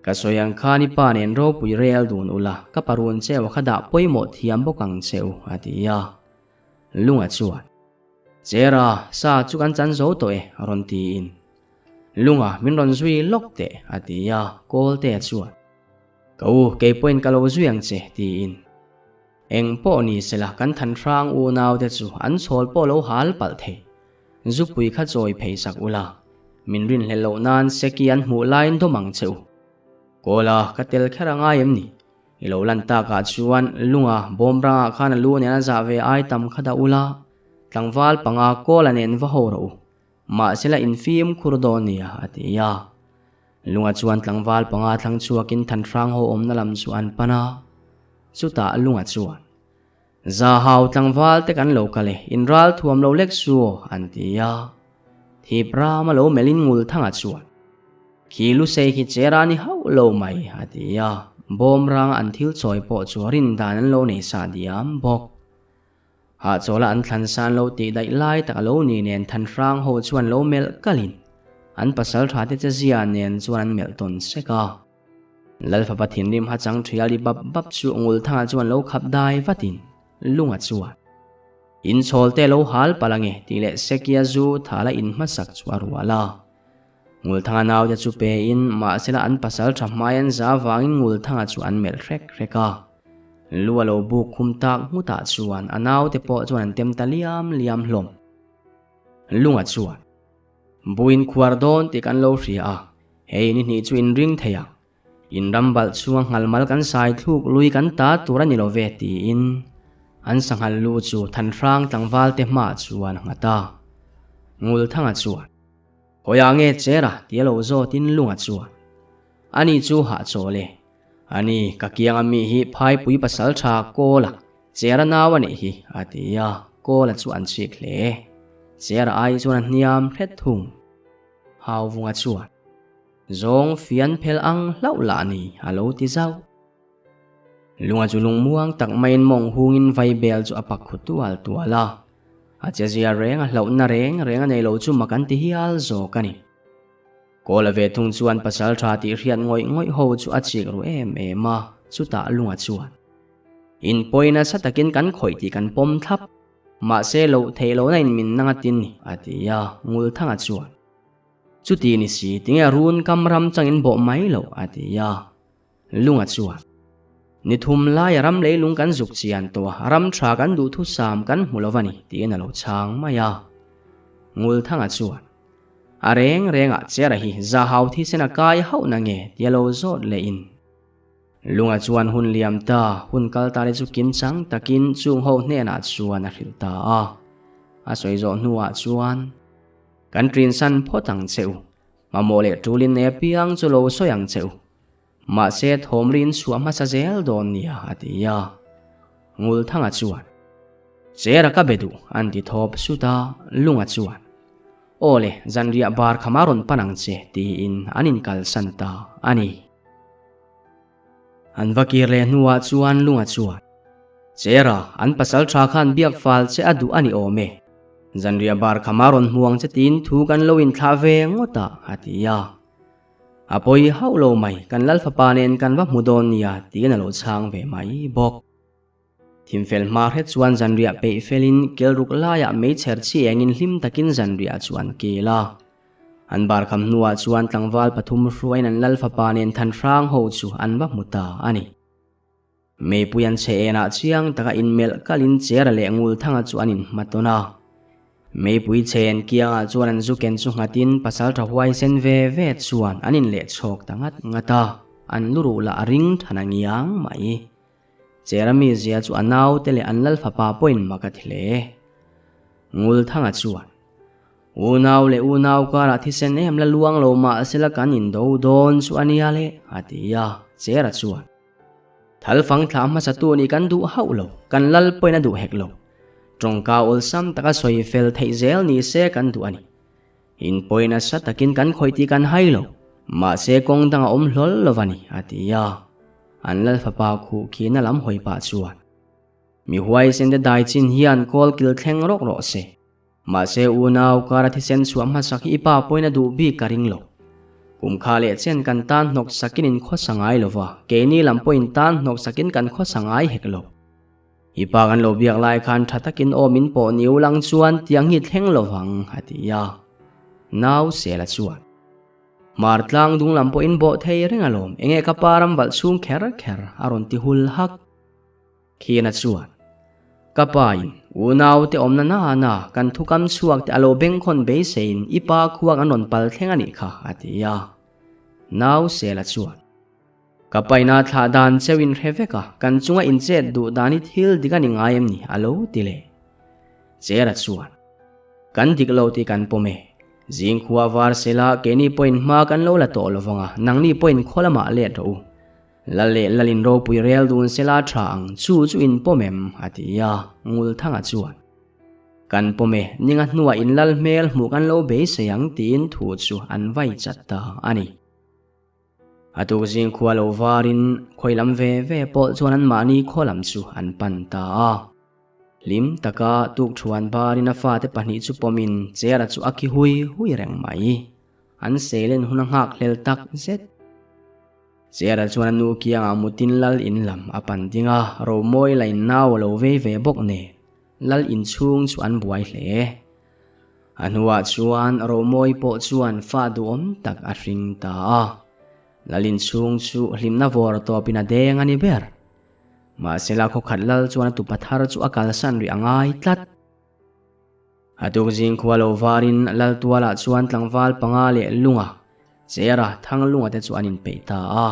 Ka sawi ang khan i pa nen ropui rel dun ula, ka parun cheu a kha dah pawimawh thiam bawk ang cheu a ti a. Lunga chuan. Chera, sa chu kan chan zo tawh e a rawn tiin. Lunga, min rawn zui lawk teh a ti a, Kawltea chuan. Ka u, kei pawhin ka lo zui ang che tiin. Eng pawh ni sela kan thanhrang unaute chu an chhawl pawh lo hal palh thei. Zupui kha chawi phei sak ula, min rinhlelh loh nan Seki an hmuh laiin dawm ang che u. Kawla, ka tel kher a ngai em ni? I lo lan takah chuan lunga bawmrangah khan a lu nen a zah ve ai tam kha dah ula, tlangval panga Kawla nen va ho rawh u. Mahsela infim khur dawn nia, a ti a. Lunga chuan tlangval panga thlang chhuakin Thanhrang ho awmna lam chu an pan a, chutah Lunga chuan, Zahau tlangval te kan lo kal e, in ral thuam lo lek su aw, an ti a. Thip rama lo melhin Ngulthanga chuan, Khi lusei khi chera ni hauh lo mai, a ti a, bawmranga an thil chawi pawh chu rin dan an lo nei sa diam bawk. Hahchawla an thlan san lo tih daih lai tak a lo ni nen Thanhrang ho chuan lo melh kalin an pasal tha te che zia nen chuan an melh tawn sek a. Lalfapa thinrim hachang thial i bap bap chu Ngulthanga chuan lo khap dai vatin Lunga chuan Inchhawl te lo hal palh ange tih leh Sekia zu thala in hmasak chu a rual a. Ngulthanga naute chu pein mahsela an pasal tha hmai an za vangin Ngulthanga chu an melh hrek hrek a. Lu a lo buk khum tak nghutah chuan a naute pawh chuan an tem ta liam liam hlawm. Lunga chuan, Buin khuar dawn tih kan lo hria a, hei ni hnih chu in ring thei ang. In ram balh chhunga nghalmal kan sai thluk lui kan ta tur a ni lo ve tiin an sanghal lu chu Thanhrang tlangvalte hmaah chuan a nghat a. Ngulthanga chuan, Khawiah nge Chera ti a lo zawtin lunga chuan, Ani chu hahchawl e. Ani, ka kianga mi hi phaipui pasal tha Kawla, Chera nau a nih hi, a ti a, Kawla chu an chik hle. Chera ai chuan a hniam hret thung. Hauvunga chuan, Zawng fian phel ang hlauh lah ni, a lo ti zauh. Lunga chu lungmuang tak maiin mawng hungin vaibel chu a pak khu tual tual a. A chezia reng a hlauhna reng reng a nei lo chu mak an ti hial zawk a ni. Kawla ve thung chuan pasal tha tih hriat ngawih ngawih ho chu a chik ru em em a, chutah lunga chuan In pawi nasa takin kan khawih tih kan pawm thlap, mahse loh theih lohna in min nang a tin ni, a ti a, Ngulthanga chuan Chuti ni si, tinge run kam ram changin bawh mai loh, a ti a. Lunga chuan, Ni thum laia ram leilung kan zuk chian tawh a, ram tha kan duhthusam kan hmu lo va ni, tiin a lo chhang mai a. Ngulthanga chuan, A reng rengah Chera hi zahau thisen a kai hauh na nge? tia lo zawt lehin. Lunga chuan hun liam ta, hun kal ta te chu kimchang takin chung ho hnenah chuan a hrilh ta a. A sawi zawh hnuah chuan, Kan ṭinsan phawt ang che u, Mamawh leh ṭulin nei apiang chu lo sawi ang che u. Mahse thawmri in chhuah hmasa zel dawn nia, a ti a. Ngulthanga chuan, Chera ka be duh, an ti thawp sut a, Lunga chuan, Aw le, zanriah bar khama rawn pan ang che, tiin an inkalsan ta a ni. An va kir leh hnuah chuan Lunga chuan, Chera, an pasal tha khan biak fal che a duh a ni awm e. Zanriah bar khama rawn hmu ang che tiin thu kan lo inthlah ve ngawt a, a ti a. A pawi hauh lo mai, kan Lal fapa nen kan va hmu dawn nia, tiin a lo chhang ve mai bawk. Thimfel hma hret chuan zanriah peih felin kelruk laiah meichher chi engin hlim takin zanriah chu an kel a. An bar kham hnuah chuan tlangval pathum hruaiin an lal fapa nen Thanhrang ho chu an va hmu ta a ni. Meipui an chhe enah chiang taka inmelh kalin Chera leh Ngulthanga chu an inhmatawn a. Meipui chhe en kiangah chuan an zu ken chu nghatin pasaltha huaisen ve ve chuan an inlehchhawk ta ngat ngat a, an luruh lah a ring than a ngiang mai. Chera mizia chu a naute leh an lal fapa pawhin mak a ti hle. Ngulthanga chuan, Unau leh unau karah thisen em la luang lo mahsela kan indo dawn chu a nia le, a ti a, Chera chuan, Thal fang thlah hmasatu nih kan duh hauh lo, kan lal pawhin a duh hek lo. Tawngka awlsam taka sawi fel theih zel ni se kan duh a ni. In pawi nasa takin kan khawih tih kan hai lo, mahse kawng dang a awm hlawl lo va ni, a ti a. An lal fapa khuh khina lam hawi pah chuan, Mi huaisen te dai chin hian kawl kil thleng rawk rawh se. Mahse unau kara thisen chhuah hmasak hi i pa pawhin a duh bik ka ring lo. Kum kha leh chen kan tan hnawk sakin in khawsa ngai lo va, keini lam pawhin tan hnawk sakin kan khawsa ngai hek lo. I pa kan lo biak lai khan tha takin aw min pawh ni ulang chuan tiang hi thleng lo vang, a ti a. Nau Sela chuan, Hmar tlang dung lam pawhin bawh thei reng alawm, enge ka pa ram valh chhung kher kher, a rawn ti hul hak. Khiana chuan, Ka pa in, unau te awmna na na, kan thukam chhuak te a lo bengkhawn beiseiin i pa khua kan rawn pal thleng a nih kha, a ti a. Nau Sela chuan, Ka paina thlah dan cheu in hre vek a, kan chunga in chet duh dan hi thil dik a ni ngai em ni? a lo ti leh. Chera chuan, Kan dik lo tih kan pawm e. Zing khua var sela keini pawhin hma kan lo la tawh lovang a, nangni pawhin khaw lamah let rawh u. Lal leh Lalin ropui rel dun sela tha ang chu chu in pawm em? a ti a, Ngulthanga chuan, Kan pawm e, ninga hnuah in lal hmel hmuh kan lo beisei ang tiin thu chu an vai chat ta a ni. A tuk zing khua lo varin khawi lam ve ve pawh chuan anmahni khaw lam chu an pan ta a. Hlim taka tukthuan barin a fate pahnih chu pawmin Chera chu a khi hui hui reng mai. An seilen hun a nghak hlel tak zet. Chera chuan a nu kiangah mutin lal in lam a pan ding a, Romawi lain nau a lo vei ve bawk nen lal inchhung chu an buai hle. A hnuah chuan Romawi pawh chuan fa duhawm tak a hring ta a. Lal inchhung chu hlimna vawr tawpin a deng a ni ber. Mahsela khawkhat lal chuan a tupa thar chu a kalsan rih a ngai tlat. A tuk zing khua lo varin lal tualah chuan tlangval panga leh lunga, chera, thanglunga te chu an inpeih ta a.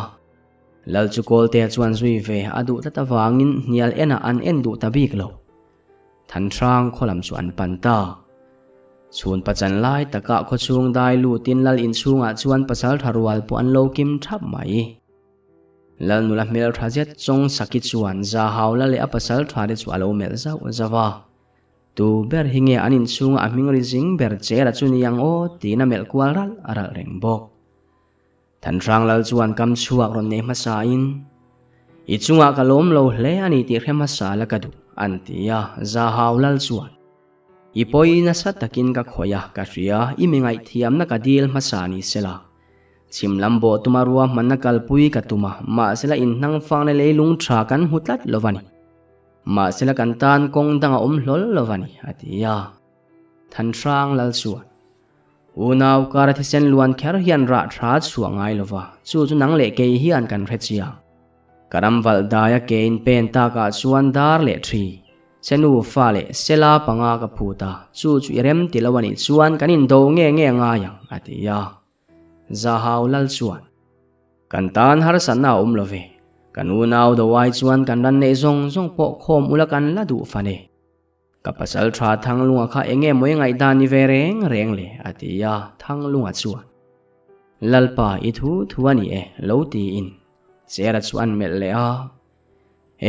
Lal chu kawlte chuan zui ve a duh tlat avangin hnial enah an en duh ta bik lo. Thanhrang khaw lam chu an pan ta. Chhun pachan lai takah khawchhung dai lutin lal inchhungah chuan pasaltha rual pawh an lo kim thap mai. Lal nula hmeltha zet chawng Saki chuan Zahaula leh a pasaltha te chu a lo melh zauh zauh a. Tu ber hi nge an inchhunga a hming ri zing ber chera chu ni ang aw tiin a melh kual ralh ralh reng bawk. Thanhrang lal chuan kam chhuak rawn nei hmasain, I chungah ka lawm lo hle a ni tih hre hmasa la ka duh, an ti a, Zahau lal chuan, I pawi nasa takin ka khawih a, ka hria, i mi ngaihthiamna ka dil hmasa ni sela. Chhim lam bawh tuma ruahmanna kalpui ka tum a, mahsela inhnangfangna leilung tha kan hmu tlat lo va ni. Mahsela kan tan kawng dang a awm hlawl lo va ni, a ti a. Thanhrang lal chuan, Unau kara thisen luan kher hian rah tha chhuah ngai lo va, chu chu nang leh kei hian kan hre chiang. Ka ram valh daia ke in pen takah chuan dar leh thi, senu fa leh sela panga ka phut a, chu chu i rem ti lo a nih chuan kan indo nge nge ngai ang, a ti a. Zahau lal chuan, Kan tan harsatna a awm lo ve, kan unau do ai chuan kan ran neih zawng zawng pawh khawm ula kan la duh fan e. Ka pasal tha Thanglunga kha eng nge mawi ngaihdan ni ve reng reng le? a ti a, Thanglunga chuan, Lalpa i thu thu a ni e, lo tiin Chera chu an melh leh a.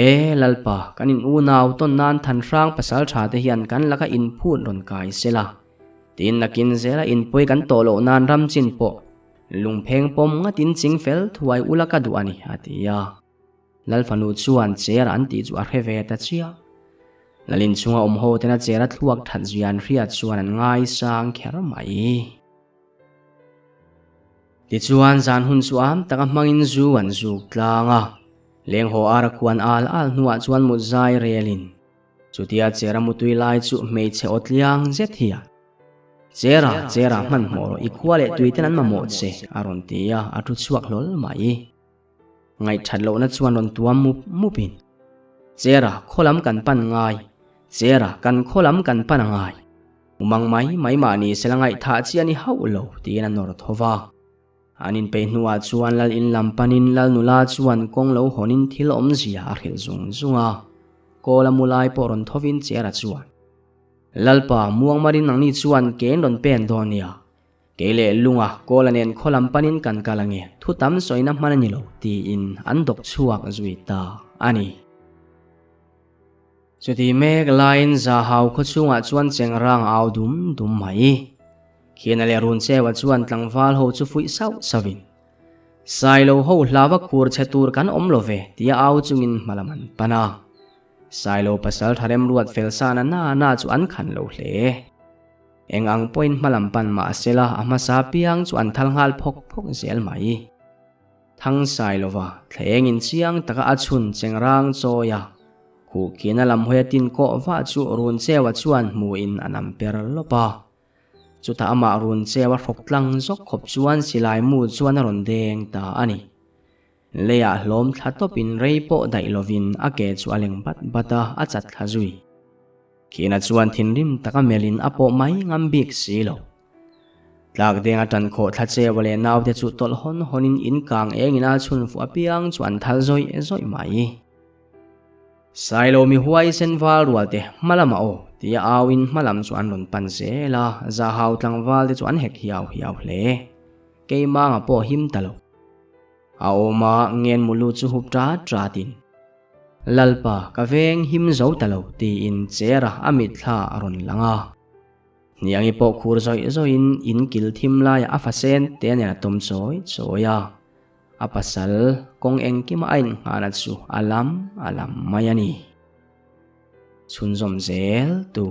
E Lalpa, kan in unau tawn nan Thanhrang pasal tha te hian kan laka inphut rawn kai se la, tin nakin zela inpawi kan tawh loh nan ram chin pawh lungpheng pawm ngatin ching fel thuai ula ka duh a ni, a ti a. Lal fanu chuan chair an tih chu a hre ve ta chiah. Lal inchhunga awm ho tena chair a thluak that zui an hriat chuan an ngaisang kher mai. Tichuan zan hun chu am taka hmangin zu an zuk tlang a, leng haw ar a khuan al al hnuah chuan mut zai relin chutia chair a mutui lai chu hmeichhe aw tliang zet hian Chera, chera hmanhmawh rawh i khua leh tuiten an mamawh che a rawn ti a, a thu chhuak hlawl mai. Ngaihthat lohna chuan rawn tuam mup mup in, Chera, khaw lam kan pan ngai, Chera, kan khaw lam kan pan a ngai. Umang mai mai mah ni sela ngaihthah chi a ni hauh lo, tiin a nawr tho va. An inpeih hnuah chuan lal in lam panin lal nula chuan kawng lo hawnin thil awmzia a hrilh zung zung a. Kawl a mu lai pawh rawn thovin Chera chuan, Lalpa, muangmarin nangni chuan kein rawn pen dawn nia. Kei leh lunga Kawla nen khaw lam panin kan kal ange, thu tam sawina hman a ni lo, tiin an dawk chhuak zui ta a ni. Chuti mek laiin Zahau khaw chhungah chuan chengrang a au dum dum mai. Khiana leh Runchewa chuan tlangval ho chu fuih sauh sauhin, Sailo ho hlava khur chhe tur kan awm lo ve, tia au chungin hma lam an pan a. Sailo pasal tha remruat fel sa na na na chu an khan lo hle. Eng ang pawhin hma lam pan mah sela a hmasa piang chu an thal nghal phawk phawk zel mai. Thang Sailova thleng in chiang taka a chhun chengrang chawi a, khuh khina lam hawi a tin kawh vah chu Runchewa chuan hmuhin a nam per lawp a. Chutah amah Runchewa hrawk tlang zawk khawp chuan silai mu chuan a rawn deng ta a ni. Leiah hlawm thla tawpin rei pawh daih lovin a ke chu a leng bat bat a, a chat thla zui. Khina chuan thinrim taka melhin a pawh mai ngam bik si lo. Tlak deng a tan khawh thla cheua leh naute chu tawlh hawn hawnin in kang engin a chhun fuh apiang chu an thal zawih zawih mai. Sailo mi huaisen val rual te hma lamah aw tia auin hma lam chu an rawn pan zel a, Zahau tlangval te chu an hek hiau hiau hle. Keimanga pawh him ta lo. A awma ngen mulu chu hup ṭat ṭatin, Lalpa ka veng him zo ta lo tiin chair-a a mitthla a rawn lang a. Hniangi pawh khur zawih zawihin in kil thim laiah a fasen te nen a tawm chawi chawi a. A pasal kawng engkima a inngahna chu a lam a lam mai a ni. Chhunzawm zel tu.